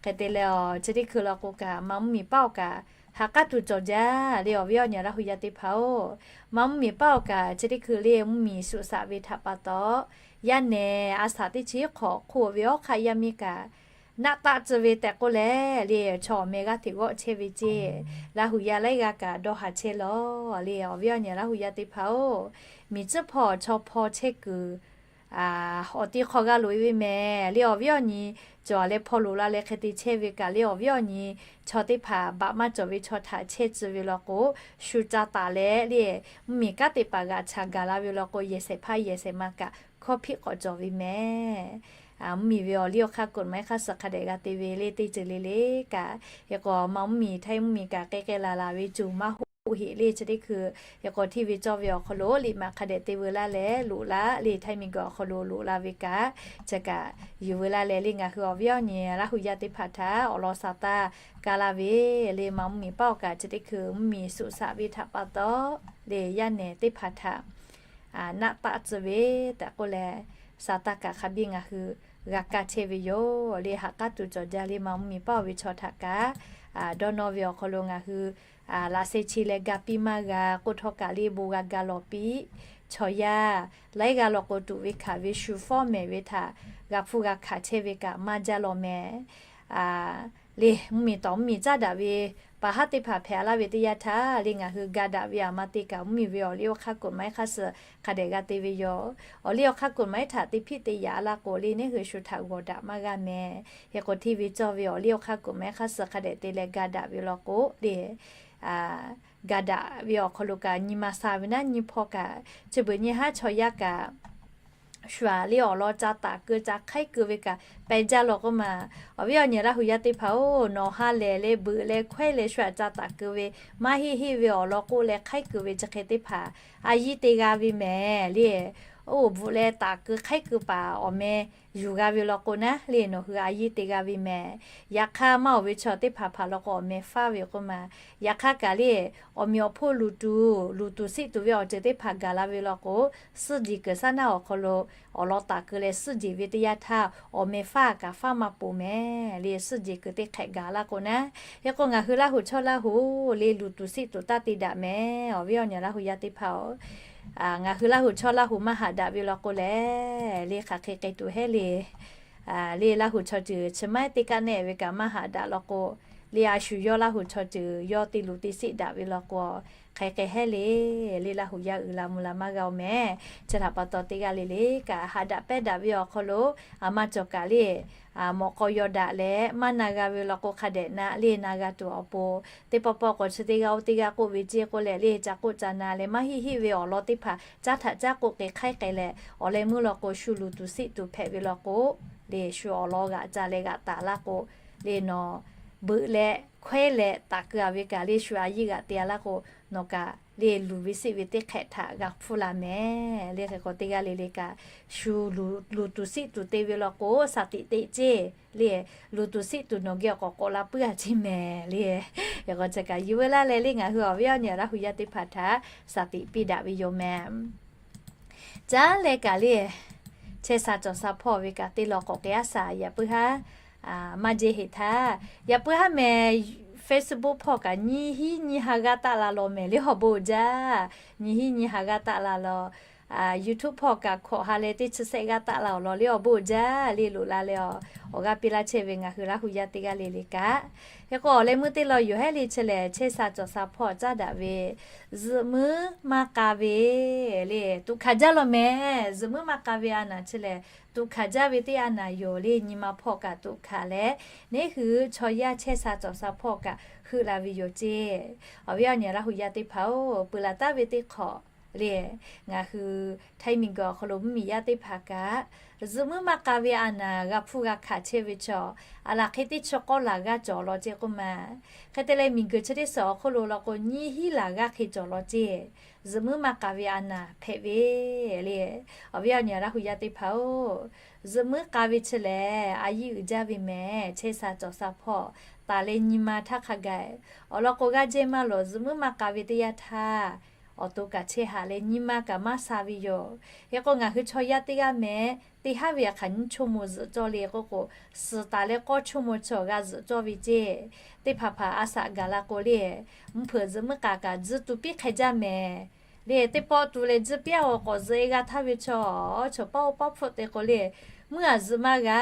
Hk'e te leh a chi teˇ hkui law k'o kaꞈ maˇ mvuhˇmiˬ paˉ awˬ kaꞈ ha k'aˉ tuˬ cawˬ jaˇ le awˬ viˉ awˬ nyi Laˇ hu yaˇ teˇ hpaˍ-oˬ. Maˇ mvuhˇmiˬ paˉ awˬ kaꞈ chi teˇ hkui le mvuhˇmiˬ shuꞈ shaꞈ ve htaꞈ pa taw, yaˇ nehˬ a shaꞈ teˇ chi hk'awꞈ hk'oˆ ve awˉ hk'aˆ yaˇ miˇ kaꞈ naˆ taˆ tcuh ve tehꞈ k'oˆ leh le, chaw awˬ meh g'aˇ hteꞈ g'awˆ chehˇ ve ceˇ, Laˇ hu yaˇ laiˉ g'aˇ kaꞈ dawˇ haˍ chehˇ law le awˬ viˉ awˬ nyi Laˇ hu yaˇ teˇ hpaˍ-oˬ. Miˬ tcuhˉ hpawˇ chaw hpaw chehˇ kuiˬ awˬ ti hk'aw g'a loꞈ e ve mehˍ le awˬ viˉ awˬ nyi. Cawˬ leh hpaw loꞈ la leh hk'e te chehˇ ve kaꞈ le awˬ viˉ awˬ nyi chaw teˇ hpaˍ baꞈ maˇ cawˬ ve chaw htaꞈ chehˇ tcuh ve law k'o, shu ca taˍ leh le mvuhˇmiˬ kanˉ teˇ hpaˍ g'aꞈ chaꞈ gaˬ la ve law k'o, yehˬ shehˍ hpaˇ yehˬ shehˍ ma kaꞈ hkawˇ hpiˆ k'awꞈ cawˬ ve mehˍ. Mvuhˇmiˬ ve awˬ liˇ awˬ hk'aˇ กฎหมาย hk'aˇ suh hk'a dehꞈ g'a te ve le teˇ ceuˬ le le kaꞈ, hk'e k'o maˇ mvuhˇmiˬ Htaiˇ mvuhˇmiˬ kaꞈ k'ai k'ai laˬ laˬ ve cuˬ maˇ hoˆ heˆ le chi teˇ hkui. Hk'e k'o hteˇ ve cawˇ ve awˬ hk'aw lo liꞈ maꞈ hk'a dehꞈ te veu laˇ leh loꞈ la le Htaiˇ miˬguiˬ awˬ hk'aw lo loꞈ la ve kaꞈ, chi kaꞈ yuˬ veu laˇ leh le ngaˬ hui awˬ viˉ awˬ nyi Laˇ hu yaˇ teˇ hpaˍ htaꞈ awˬ lawn sa taˇ kaˇ laˇ ve le maˇ mvuhˇmiˬ paˉ awˬ kaꞈ chi teˇ hkui mvuhˇmiˬ shuꞈ shaꞈ ve htaꞈ pa taw le yaˇ nehˬ teˇ hpaˍ htaꞈ naˆ taˆ tcuh ve tehꞈ k'oˆ leh, Saˍtanˍ kaꞈ hk'a biˇ ngaˬ hui g'a kaˇ chehˇ ve yoˬ le. Haꞈ k'aˉ tuˬ cawˬ jaˇ le ma mvuhˇmiˬ paˇ oˬ ve chaw htaꞈ kaꞈ, dawˇ nawˇ ve awˬ hk'aw lo ngaˬ hui laꞈ sheh chi leh ga piˇ maˇ g'a k'oˆ htawˇ kaꞈ le bon g'a ga lawˬ piˇ. Chaw yaˇ laiˉ g'aˇ law k'o tuꞈ ve hkanˍ ve shu fawˉ mehˍ ve htaꞈ g'a hpfuhˇ g'a hkanˍ chehˇ ve kaꞈ maˇ jaˇ lawˬ mehˍ le. Mvuhˇmiˬ tawˍ mvuhˇmiˬ caˉ daꞈ ve paˍ haˉ teˇ hpaˍ hpehꞈ laˇ ve teˇ yanˇ htaˇ le, ngaˬ hui ga daꞈ ve aˬ ma te kaꞈ mvuhˇmiˬ ve awˬ liˇ awˬ hk'aˇ kuiˬ maˇ heˆ hk'aˇ suh hk'a dehꞈ g'a te ve yoˬ. Awˬ liˇ awˬ hk'aˇ kuiˬ maˇ heˆ htaꞈ te hpiˆ te yaꞈ laˇ k'o le, neˇ hui shu htaꞈ g'awˬ daꞈ maˇ g'a mehˍ. Hk'e k'o hteˇ ve cawˇ ve awˬ liˇ awˬ hk'aˇ kuiˬ maˇ heˆ hk'aˇ suh hk'a dehꞈ te leh ga daꞈ ve law k'o le, ga daꞈ ve awˬ hk'aw lo kaꞈ nyi ma sha ve naˉ nyi hpawˇ kaꞈ chi beuꞈ nyi haˉ chaw yaˇ kaꞈ shu aꞈ le awˬ lawn ca taˍ keu ca hk'aiˉ keu ve kaꞈ pehˬ jaˇ law k'oˆ ma. Awˬ viˉ awˬ nyi Laˇ hu yaˇ teˇ hpaˍ-oˬ, nawˬ ha lehˬ leh beuꞈ leh hkawehˉ leh shu aꞈ ca taˍ keu ve maˇ heˆ heˆ ve awˬ lawn k'oˆ leh hk'aiˉ keu ve chi hk'e teˇ hpaˍ a yiˇ te g'a ve mehˍ le. Oˇ bvuhꞈ leh taˍ keu hk'aiˉ keu paˍ awˬ meh yuˬ g'a ve law k'o naˉ le, nawˬ hui a yiˇ te g'a ve mehˍ. Yaꞈ hk'aˇ maˇ oˬ ve chaw teˇ hpaˍ hpaˍ law k'o awˬ meh faˇ ve k'oˆ ma. Yaꞈ hk'aˇ kaꞈ le, awˬ meꞈ awˬ hponˇ luˬ tuˬ, luˬ tuˬ siˆ tuˬ ve awˬ ceuˬ teˇ hpaˍ gaˬ la ve law k'o, suhˉ jeˬ kuiˬ saˉ naˆ awˬ hk'aw lo awˬ lawn taˍ keu leh suhˉ jeˬ ve teˇ yanˇ htaˇ, awˬ meh faˇ kaꞈ faˇ maˇ poˬ mehˍ le. Suhˉ jeˬ kuiˬ teˇ hk'ehꞈ gaˬ laˇ k'o naˉ. Hk'e k'o ngaˬ hui Laˇ hu chaw Laˇ hu le luˬ tuˬ siˆ tuˬ taˇ te daꞈ mehˍ. Awˬ viˉ awˬ nyi Laˇ hu yaˇ teˇ hpaˍ-oˬ, ngaˬ hui Laˇ hu chaw Laˇ hu maˇ haꞈ daꞈ ve law k'o lehˬ le, hk'aˬ hk'e k'ai tuˬ hehˉ le. Le Laˇ hu chaw ceuˬ chi maˇ heˆ teˇ kaˆ neˆ ve kaꞈ maˇ haꞈ daꞈ law k'o, le a shu yawˇ Laˇ hu chaw ceuˬ yawˇ te luˬ te siˆ daꞈ ve law k'o, hk'aˬ hk'e hehˉ le. Le Laˇ hu yaˇ uiˍ la mvuh la maˇ g'a oˬ mehˍ. Chi htaꞈ pa taw teˇ g'aˇ le le kaꞈ haꞈ daꞈ pehˉ daꞈ ve awˬ hk'aw lo, aˬ ma cawˬ kaꞈ le mawꞈ k'aw yaw daꞈ leh maˇ na g'a ve law k'o hk'a dehꞈ na le na g'a tuˬ awˬ pon, teˇ pawˆ pawˆ k'awꞈ chi teˇ g'aˇ oˇ teˇ g'aˇ k'oˆ ve ceˇ k'oˆ leh le ca k'oˆ ca na leh maˇ heˆ heˆ ve awˬ lawn teˇ hpaˍ caˉ htaꞈ caˉ k'oˆ k'ai hk'aiˉ k'ai leh, awˬ leh meuˇ law k'o shu luˬ tuˬ siˆ tuˬ hpehꞈ ve law k'o, le shu awˬ lawn g'aꞈ ca leh g'aꞈ taˍ laˇ k'o, le nawˬ beuꞈ leh hkawehˉ leh taˍ keu a ve kaꞈ le shu a yiˇ g'aꞈ te a laˇ k'o, nawˬ kaꞈ le luˬ ve siˆ ve teˇ hk'ehꞈ htaꞈ g'a hpfuhˇ la mehˍ. Le hk'e k'o teˇ g'aˇ le le kaꞈ shu luˬ tuˬ siˆ tuˬ te ve law k'o, shaˍ tiꞈ te ceˇ le. Luˬ tuˬ siˆ tuˬ nawˬ geh awˬ k'awꞈ k'awꞈ la puiˉ a ceˇ mehˍ le. Hk'e k'o chi kaꞈ yuˬ veu laˇ leh le ngaˬ hui awˬ viˉ awˬ nyi Laˇ hu yaˇ teˇ hpaˍ htaꞈ shaˍ tiꞈ piˇ daꞈ ve yoˬ mehˍ. Caˉ leh kaꞈ le, chehˇ sha cawˬ sha hpawˇ ve kaꞈ teˇ law k'awꞈ k'ai aˉ shaˍ yaꞈ puiˉ haˉ maˇ jehˇ heˆ htaˇ, yaꞈ puiˉ haˉ mehˍ. Facebook hpawˇ kaꞈ nyiˇ hinˉ nyiˇ ha g'aˇ taˆ la law mehˍ le awˬ bon jaˇ. Nyiˇ hinˉ nyiˇ ha g'aˇ taˆ la law. YouTube hpawˇ kaꞈ hkawꞈ ha leh teˇ chi sehˆ g'aˇ taˆ la awˬ lawn le awˬ bon jaˇ le loꞈ la leh awˬ g'aˇ piˇ laˇ chehˇ ve ngaˬ hui Laˇ hu yaˇ teˇ g'aˇ le le kaꞈ. Hk'e k'o awˬ leh meuˇ teˇ law yoˬ hehˉ le chi lehˬ, chehˇ sha cawˬ sha hpawˇ caˉ daꞈ ve zuhꞈ muiˉ maˇ k'a ve le tuꞈ hkanˍ jaˇ law mehˍ. Zuhꞈ muiˉ maˇ k'a ve a naˍ chi lehˬ, tuꞈ hkanˍ jaˇ ve teˇ a naˍ yoˬ le. Nyi ma hpawˇ kaꞈ tuꞈ hkanˍ leh, neˇ hui chaw yaˇ chehˇ sha cawˬ sha hpawˇ kaꞈ heuˆ la ve yoˬ ceˇ. Awˬ viˉ awˬ nyi Laˇ hu yaˇ teˇ hpaˍ-oˬ, peuˬ laˬ taˍ ve teˇ hk'awꞈ le, ngaˬ hui htaiˇ miˬguiˬ awˬ hk'aw lo mvuhˇmiˬ yaˇ teˇ hpaˍ kaꞈ, zuhꞈ muiˉ maˇ k'a ve a naˍ g'a hpfuhˇ g'a hkanˍ chehˇ ve chaw, aˬ laˬ hk'e teˇ chi k'awˇ laˬ g'aˇ cawˬ law ceˇ k'oˆ ma. Hk'e te leh miˬguiˬ chi teˇ suhˍ awˬ hk'oˆ lo law k'o nyiˇ hinˉ laˬ g'aˇ hk'e cawˬ law ceˇ. Zuhꞈ muiˉ maˇ k'a ve a naˍ hpehꞈ ve le. Awˬ viˉ awˬ nyi Laˇ hu yaˇ teˇ hpaˍ-oˬ, zuhꞈ muiˉ k'a ve chi lehˬ a yiˇ uiˍ jaˇ ve mehˍ. Chehˇ sha cawˬ sha hpawˇ taˍ leh nyi ma htaˇ hk'a gaˬ awˬ lawn k'o g'aˇ jehˇ maˇ lawˬ. Zuhꞈ muiˉ maˇ k'a ve teˇ yanˇ htaˇ awˬ to kaꞈ chehˇ haꞈ leh nyiˇ maˇ kaꞈ maˇ sha ve yoˬ. Hk'e k'o ngaˬ hui chaw yaˇ teˇ g'aˇ mehˍ, teˇ haˉ ve a hk'aˬ nyiˇ chawˇ mawˇ zuhꞈ cawˇ le k'oˆ k'o, suhˍ taˍ leh k'awˇ chawˇ mawˇ chi awˬ g'a zuhꞈ cawˇ ve ceˇ. Teˇ hpaˍ hpaˍ a shaꞈ gaˬ la k'o le, mvuhˇ hpeuꞈ zuhꞈ muiˉ k'a kaꞈ tzuhˇ tu piˇ hk'e jaˇ mehˍ. Le teˇ pawˆ tu leh tzuhˇ piˇ-a k'awꞈ zuhꞈ-e g'a htaˇ ve chaw, chaw paˇ oˇ paˇ hpfuhˆ te k'o le, mvuhˇ a zuhꞈ maˇ g'a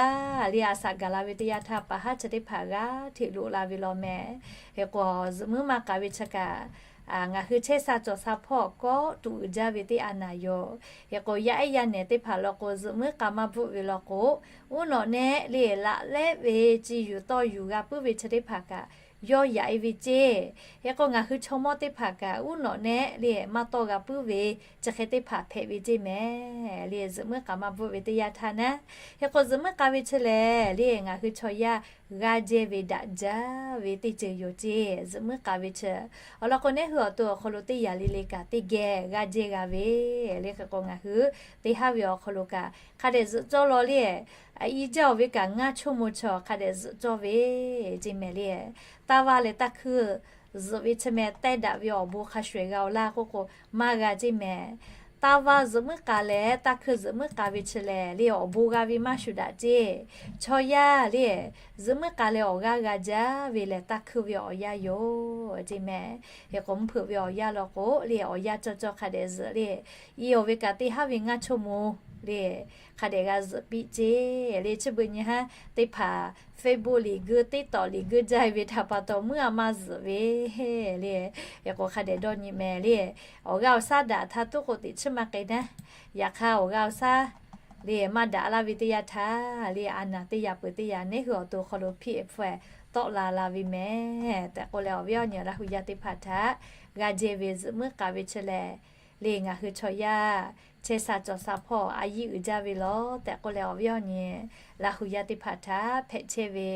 le. A shaꞈ gaˬ la ve teˇ yanˇ htaˇ paˍ haˉ chi teˇ hpaˍ g'a hteꞈ loꞈ la ve law mehˍ. Hk'e k'o zuhꞈ muiˉ maˇ k'a ve chi kaꞈ, ngaˬ hui chehˇ sha cawˬ sha hpawˇ kawˆ tuꞈ uiˍ jaˇ ve teˇ a naˍ yoˬ. Hk'e k'o yaˇ ehˉ yaˇ nehˬ teˇ hpaˍ law k'o zuhꞈ muiˉ k'a maˇ bvuhˆ ve law k'o, uˉ nawꞈ nehˆ le laꞈ lehˆ ve ci yuˬ tawˇ yuˬ g'a puiˉ ve chi teˇ hpaˍ kaꞈ yawˇ yaꞈ-e ve ceˇ. Hk'e k'o ngaˬ hui chaw mawˇ teˇ hpaˍ kaꞈ uˉ nawꞈ nehˆ le maˇ tawˇ g'a puiˉ ve chi hk'e teˇ hpaˍ hpehꞈ ve ceˇ mehˍ le. Zuhꞈ muiˉ k'a maˇ bvuhˆ ve teˇ yanˇ htaˇ naˉ. Hk'e k'o zuhꞈ muiˉ k'a ve chi lehˬ le ngaˬ hui chaw yaˇ g'aˇ jehˇ ve daꞈ jaˇ ve teˇ ceuˬ yoˬ ceˇ. Zuhꞈ muiˉ k'a ve chi awˬ lawn k'o neˇ hui awˬ to awˬ hk'aw lo teˇ yaꞈ le le kaꞈ teˇ geh g'aˇ jehˇ g'a ve le. Hk'e k'o ngaˬ hui teˇ haˉ ve awˬ hk'aw lo kaꞈ hk'a dehꞈ zuhꞈ cawˇ law le. I jaˇ-oˬ ve kaꞈ ngaˇ chawˇ mawˇ chi hk'a dehꞈ zuhꞈ cawˇ ve ceˇ mehˍ le. Taˇ vaˇ leh taˇ hkuiˇ zuhꞈ ve chi mehˍ tehˇ daꞈ ve awˬ bon hk'a shuˍ eˬ g'a-oˬ laˇ k'oˆ k'o maˇ g'a ceˇ mehˍ. Taˇ vaˇ zuhꞈ muiˉ k'a leh taˇ hkuiˇ zuhꞈ muiˉ k'a ve chi lehˬ le, awˬ bon g'a ve maˇ shuˍ daꞈ ceˇ. Chaw yaˇ le, zuhꞈ muiˉ k'a leh awˬ g'aˇ g'a jaˇ ve lehˬ, taˇ hkuiˇ ve awˬ yaˇ yoˬ ceˇ mehˍ. Hk'e k'o mvuhˇ hpeuꞈ ve awˬ yaˇ law k'o le, awˬ yaˇ cawˇ cawˇ hk'a dehꞈ zuhꞈ le, i awˬ ve kaꞈ teˇ haˉ ve ngaˇ chawˇ mo le, hk'a dehꞈ g'a zuhꞈ piˇ ceˇ le. Chi beuꞈ nyi haˉ teˇ hpaˍ Facebook liꞈ guiˇ, TikTok liꞈ guiˇ jaˇ ve htaꞈ pa taw muiˉ a maˇ zuhꞈ ve le. Hk'e k'o hk'a dehꞈ dawˇ nyi mehˍ le. Awˬ g'aˇ awˬ shaˉ daꞈ htaˇ tuˉ k'o teꞈ chiˉ maˇ k'ai naˉ. Yaꞈ hk'aˇ awˬ g'aˇ awˬ shaˉ le maˇ daꞈ laˇ ve teˇ yanˇ htaˇ le, a naˍ teˇ yanˇ peuˬ teˇ yanˇ neˉ hui awˬ to hk'aw lo piˇ e hpfuhˇ tawˆ la la ve mehˍ tehꞈ k'oˆ leh, awˬ viˉ awˬ nyi Laˇ hu yaˇ teˇ hpaˍ htaꞈ g'a jehˇ ve zuhꞈ muiˉ k'a ve chi lehˬ le, ngaˬ hui chaw yaˇ chehˇ sha cawˬ sha hpawˇ a yiˇ uiˍ jaˇ ve lawˬ tehꞈ k'oˆ leh, awˬ viˉ awˬ nyi Laˇ hu yaˇ teˇ hpaˍ htaꞈ hpehꞈ chehˇ ve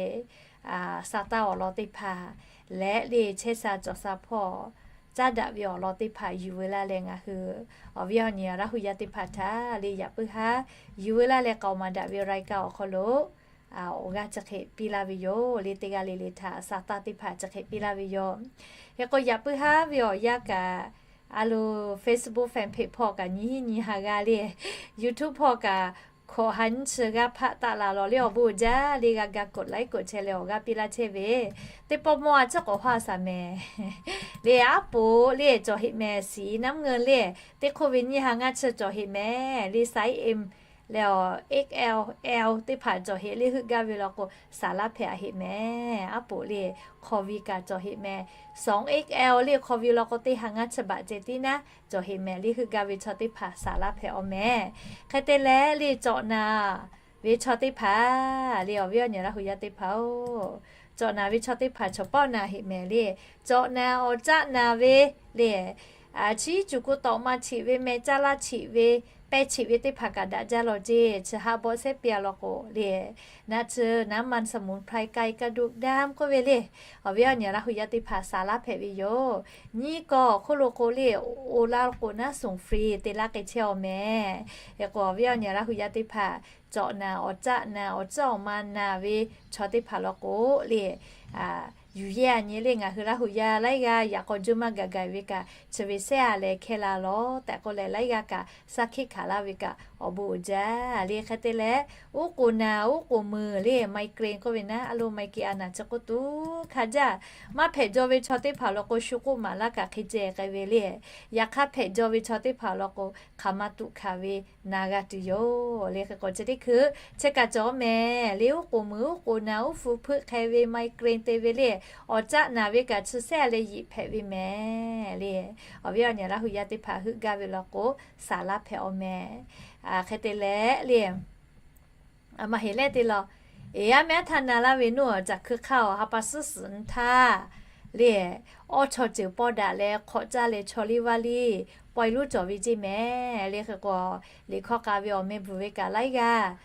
sa taˇ awˬ lawn teˇ hpaˍ leh le, chehˇ sha cawˬ sha hpawˇ caˉ daꞈ ve awˬ lawn teˇ hpaˍ yuˬ veu laˇ leh, ngaˬ hui awˬ viˉ awˬ nyi Laˇ hu yaˇ teˇ hpaˍ htaꞈ le yaꞈ puiˉ haˉ yuˬ veu laˇ leh k'aoˍ maˍ daꞈ ve รายการ awˬ hk'aw lo awˬ g'aˇ chi hk'e piˇ laˇ ve yoˬ le. Teˇ g'aˇ le le htaꞈ sa taˇ teˇ hpaˍ chi hk'e piˇ laˇ ve yoˬ. Hk'e k'o yaꞈ puiˉ haˉ ve awˬ yanˇ kaꞈ, a lo Facebook fan page hpawˇ kaꞈ nyi hiˉ nyi ha g'aˇ le, YouTube hpawˇ kaꞈ hkawꞈ ha nyiˇ chi g'aˇ hpaˆ taˆ la lawˬ le. Awˬ bon uiˍ jaˇ le, g'a ga กดไลค์ กดแชร์ leh awˬ g'aˇ piˇ laˇ chehˇ ve teˇ pawˆ mawˇ a ciˉ k'awꞈ hawˇ a shaˍ mehˍ le. Aˉ poꞈ le cawˬ heꞈ mehˍ, สีน้ำเงิน le, teˇ hk'oˆ ve nyiˇ ha ngaˇ chi cawˬ heꞈ mehˍ le. Size M leh awˬ XL, L teˇ hpaˍ cawˬ heꞈ le. Heuˆ gaˇ ve law k'o, saˍ laˇ hpehꞈ a heꞈ mehˍ. Aˉ poꞈ le hk'aw ve kaꞈ cawˬ heꞈ mehˍ. สอง XL le hk'aw ve law k'o, teˇ ha ngaˇ chi baꞈ ceh tiˉ naˉ cawˬ heꞈ mehˍ le. Heuˆ gaˇ ve chaw teˇ hpaˍ saˍ laˇ hpehꞈ awˬ mehˍ. Hk'e te leh le cawꞈ naˍ ve chaw teˇ hpaˍ le, awˬ viˉ awˬ nyi Laˇ hu yaˇ teˇ hpaˍ-oˬ, cawꞈ naˍ ve chaw teˇ hpaˍ chaw pawˆ naˍ heꞈ mehˍ le. Cawꞈ naˍ awˬ caˆ naˍ ve le, chi cuˬ ku tawꞈ ma chiꞈ ve meh, caˇ laˇ chiꞈ ve, pehˇ chiꞈ ve teˇ hpaˍ kaꞈ daꞈ jaˇ lawˬ ceˇ. Chi haˆ bawˆ sehˉ piˇ a law k'o le, naˆ tsuhˇ naˉ มันสมุนไพร ไกลกระดูกดำ k'oˆ ve le, awˬ viˉ awˬ nyi Laˇ hu yaˇ teˇ hpaˍ saˍ laˇ hpehꞈ ve yoˬ. Nyiˇ kaw awˬ hk'oˆ lo k'o le, oˇ laˇ k'o naˉ ส่งฟรี te laˇ k'ai chehˇ awˬ mehˍ. Hk'e k'o awˬ viˉ awˬ nyi Laˇ hu yaˇ teˇ hpaˍ cawꞈ naˍ awˬ caˆ naˍ awˬ caˆ awˬ ma naˍ ve chaw teˇ hpaˍ law k'o le, yuˬ yehˇ a nyi le. Ngaˬ hui Laˇ hu yaˇ laiˉ g'aˇ yaꞈ k'aw juˇ maˇ gaˬ gaˬ ve kaꞈ, chi ve sehˉ a leh hkehˇ la lawˬ tehꞈ k'oˆ leh, laiˉ g'aˇ kaꞈ shaˉ hkiˆ hkanˍ laˇ ve kaꞈ awˬ bon uiˍ jaˇ le. Hk'e te leh, uˉ k'oˍ naˍ uˉ k'oˍ meuˍ le, ไมเกรน k'oˆ ve naˉ, a lo ไมเกรน a naˍ chi k'oˆ tuˬ hk'a jaˇ. Maˇ hpehꞈ jaw ve chaw teˇ hpaˍ law k'o, shu k'oˆ maˍ laˇ kaꞈ hk'e ceh k'ai ve le. Yaꞈ hk'aˇ hpehꞈ jaw ve chaw teˇ hpaˍ law k'o, hk'aˬ ma tuꞈ hkanˍ ve na g'a tuˬ yoˬ le. Hk'e k'o chi teˇ hkui chi kaꞈ cawˬ mehˍ le. Uˉ k'oˍ meuˍ uˉ k'oˍ naˍ uˉ hpu hpeuˆ hk'e ve ไมเกรน te ve le, awˬ caˆ naˍ ve kaꞈ chi sehˉ a leh yiꞈ hpehꞈ ve mehˍ le. Awˬ viˉ awˬ nyi Laˇ hu yaˇ teˇ hpaˍ heuˆ gaˇ ve law k'o, saˍ laˇ hpehꞈ awˬ mehˍ. Hk'e te leh le, maˇ heˆ leh te law, eˬ, aˉ mehˉ htaˇ na laˇ ve naˉ, caˬ hkui hk'aˇ awˬ ha pa suhˉ suhˍ nyi htaˇ le, awˇ chaw ceuˬ pawˇ daꞈ leh hk'awꞈ caˇ leh chaw liˇ vaˇ liˇ pawehˇ lonˉ cawˬ ve ceˇ mehˍ le. Hk'e k'o, liꞈ hkawˇ k'a ve awˬ meh bvuhˬ ve kaꞈ laiˉ g'aˇ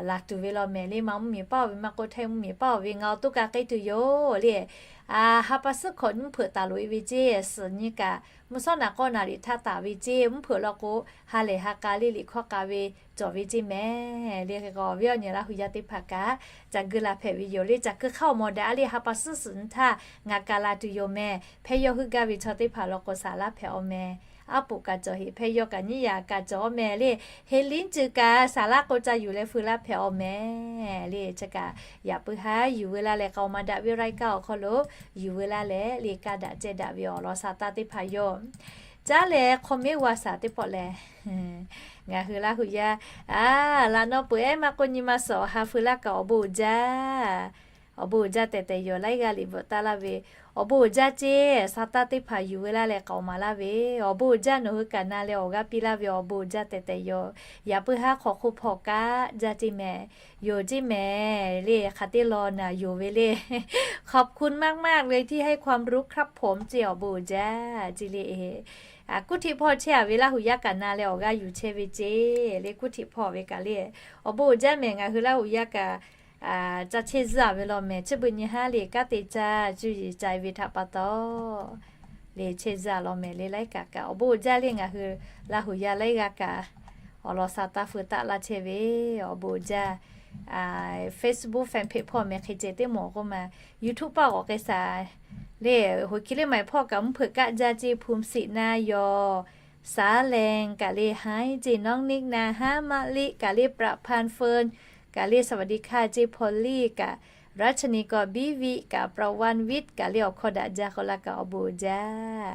laˬ tuˬ ve law mehˍ le. Ma mvuhˇ miˬ paˇ oˬ ve maˇ k'oˆ, htaiˇ mvuhˇ miˬ paˇ oˬ ve ngaˬ awˬ to kaꞈ k'ai tuˬ yoˬ le. Ha pa suhˉ hkawꞈ nyi mvuhˇ hpeuꞈ taˍ loꞈ e ve ceˇ, suhˍ nyi kaꞈ mvuhˇ shawˉ naˍ k'awˇ naˍ riˍ htaˇ taˍ ve ceˇ. Mvuhˇ hpeuꞈ law k'o, ha lehˬ ha k'a le liꞈ hkawˇ k'a ve cawˬ ve ceˇ mehˍ le. Hk'e k'o awˬ viˉ awˬ nyi Laˇ hu yaˇ teˇ hpaˍ kaꞈ caˬ guiˇ la hpehꞈ ve yoˬ le. Caˬ hkui hk'aˇ awˬ mawˬ daꞈ a le, ha pa suhˉ suhˍ nyi htaˇ ngaˬ kaꞈ laˬ tuˬ yoˬ mehˍ. Hpehˇ yawˇ heuˆ gaˇ ve chaw teˇ hpaˍ law k'o, saˍ laˇ hpehꞈ awˬ mehˍ. Aˉ poꞈ kaꞈ cawˬ heꞈ, hpehˇ yawˇ kaꞈ nyiˇ yaꞈ kaꞈ cawˬ mehˍ le. Heˍ liˉ ceuˬ kaꞈ saˍ laˇ k'o ca yuˬ leh feu laˇ hpehꞈ awˬ mehˍ le. Chi kaꞈ yaꞈ puiˉ haˉ yuˬ veu laˇ leh, k'aoˍ maˍ daꞈ ve รายการ awˬ hk'aw lo yuˬ veu laˇ leh le, kaˇ daꞈ cehˇ daꞈ ve awˬ lawn sa taˇ teˇ hpaˍ yoˬ. Caˉ leh hk'aw mehˉ g'aˇ shaˍ teˇ pawˆ lehˬ, ngaˬ hui Laˇ hu yaˇ a, laꞈ naw peuˬ ehˉ maˇ k'oˆ, nyi ma suhˍ awˬ ha feu laˇ kaꞈ awˬ bon uiˍ jaˇ. Awˬ bon uiˍ jaˇ tehꞈ tehꞈ yoˬ. Laiˉ g'aˇ liꞈ bvuhꞈ taˍ laˇ ve, awˬ bon uiˍ jaˇ ceˇ. Sa taˇ teˇ hpaˍ yuˬ veu laˇ leh k'aoˍ maˍ laˇ ve, awˬ bon uiˍ jaˇ. Nawˬ hui kaꞈ na leh awˬ g'aˇ piˇ laˇ ve awˬ bon uiˍ jaˇ tehꞈ tehꞈ yoˬ. Yaꞈ puiˉ haˉ hk'aw hk'oˆ hpawˇ kaˇ jaˇ ceˇ mehˍ, yoˬ ceˇ mehˍ le. Hk'aˬ teˇ law naˍ yoˬ ve le. ขอบคุณมากๆเลยที่ให้ความรู้ครับผม ceˇ, awˬ bon uiˍ jaˇ ceˇ le. Kuˉ htiˆ hpawˇ chehˇ a ve Laˇ hu yaˇ kaꞈ na leh awˬ g'aˇ yuˬ chehˇ ve ceˇ le. Kuˉ htiˆ hpawˇ ve kaꞈ le, awˬ bon uiˍ jaˇ mehˍ. Ngaˬ hui Laˇ hu yaˇ kaꞈ ca chehˇ zuhˇ a ve law mehˍ. Chi beuꞈ nyi haˉ le, kanˉ te caˇ cuˇ yiˍ ca ve htaꞈ pa taw le, chehˇ zuhˇ a law mehˍ le. Laiˉ kaꞈ kaꞈ awˬ bon uiˍ jaˇ le. Ngaˬ hui Laˇ hu yaˇ laiˉ g'aˇ kaꞈ awˬ lawn sa taˇ feu taˆ laˇ chehˇ ve, awˬ bon uiˍ jaˇ. Facebook fan page hpawˇ meh hk'e ceh teˇ mawˬ k'oˆ ma, YouTube paˇ k'awꞈ k'ai shaˍ le. Hoꞈ hki le maˬ hpawˇ kaꞈ mvuhˇ hpeuꞈ kaˆ jaˇ ceˇ, ภูมิสิทธิ์ na yoˬ. Saˍ Lehˬ kaꞈ le, ไฮ เจ น้องนิก นะฮะ มะลิ kaꞈ le, ประพันธ์ เฟิร์น kaꞈ le, สวัสดีค่ะ เจ พอลลี่ kaꞈ รัชนี กร บีวิ kaꞈ ประวันวิทย์ kaꞈ le, awˬ hkawˇ daꞈ jaˇ k'o la kaꞈ awˬ bon jaˇ.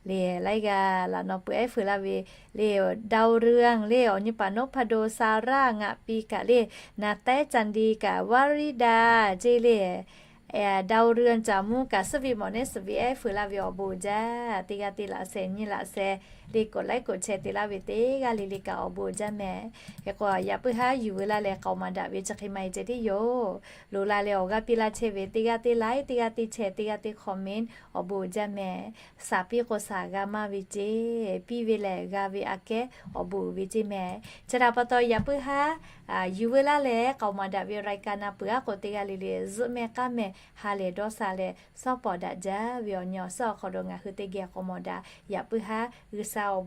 Le laiˉ g'aˇ laꞈ naw peuˬ ehˉ feu laˇ ve le, ดาวเรือง le, awˬ nyi paˍ นพดล Sarah, ngaˬ pi kaꞈ le, นาแต จันดี kaꞈ วริดา เจ le, ดาวเรือง จามุ kaꞈ suhˉ ve mawˬ nehˉ suhˍ ve ehˉ feu laˇ ve awˬ bon jaˇ. Teˇ g'aˇ teˇ laꞈ sheh nyi laꞈ sheh le, กดไลค์ กดแชร์ te laˇ ve teˇ g'aˇ le le kaꞈ awˬ bon jaˇ mehˍ. Hk'e k'o, yaꞈ puiˉ haˉ yuˬ veu laˇ leh k'aoˍ maˍ daꞈ ve chi hk'e maˇ heˆ ceh tiˉ yoˬ. Loˍ la leh awˬ g'aˇ piˇ laˇ chehˇ ve teˇ g'aˇ teˇ ไลค์, teˇ g'aˇ teˇ แชร์, teˇ g'aˇ teˇ คอมเมนต์ awˬ bon jaˇ mehˍ. Saˍ piˇ k'o saˍ g'a maˇ ve ceˇ, piˇ ve lehˬ g'a ve aꞈ kehˉ awˬ bon uiˍ ve ceˇ mehˍ. Chi htaꞈ pa taw yaꞈ puiˉ haˉ yuˬ veu laˇ leh k'aoˍ maˍ daꞈ ve รายการ na peuˬ aˉ k'o, teˇ g'aˇ le le zuhˆ mehˆ k'aˉ mehˆ ha lehˬ dawˇ sha leh, shawˉ pawˍ daꞈ jaˇ ve awˬ nyi awˬ suhˉ awˬ hk'aw lo ngaˬ hui teˇ geh k'aoˍ maˍ daꞈ. Yaꞈ puiˉ haˉ G'uiˬ sha awˬ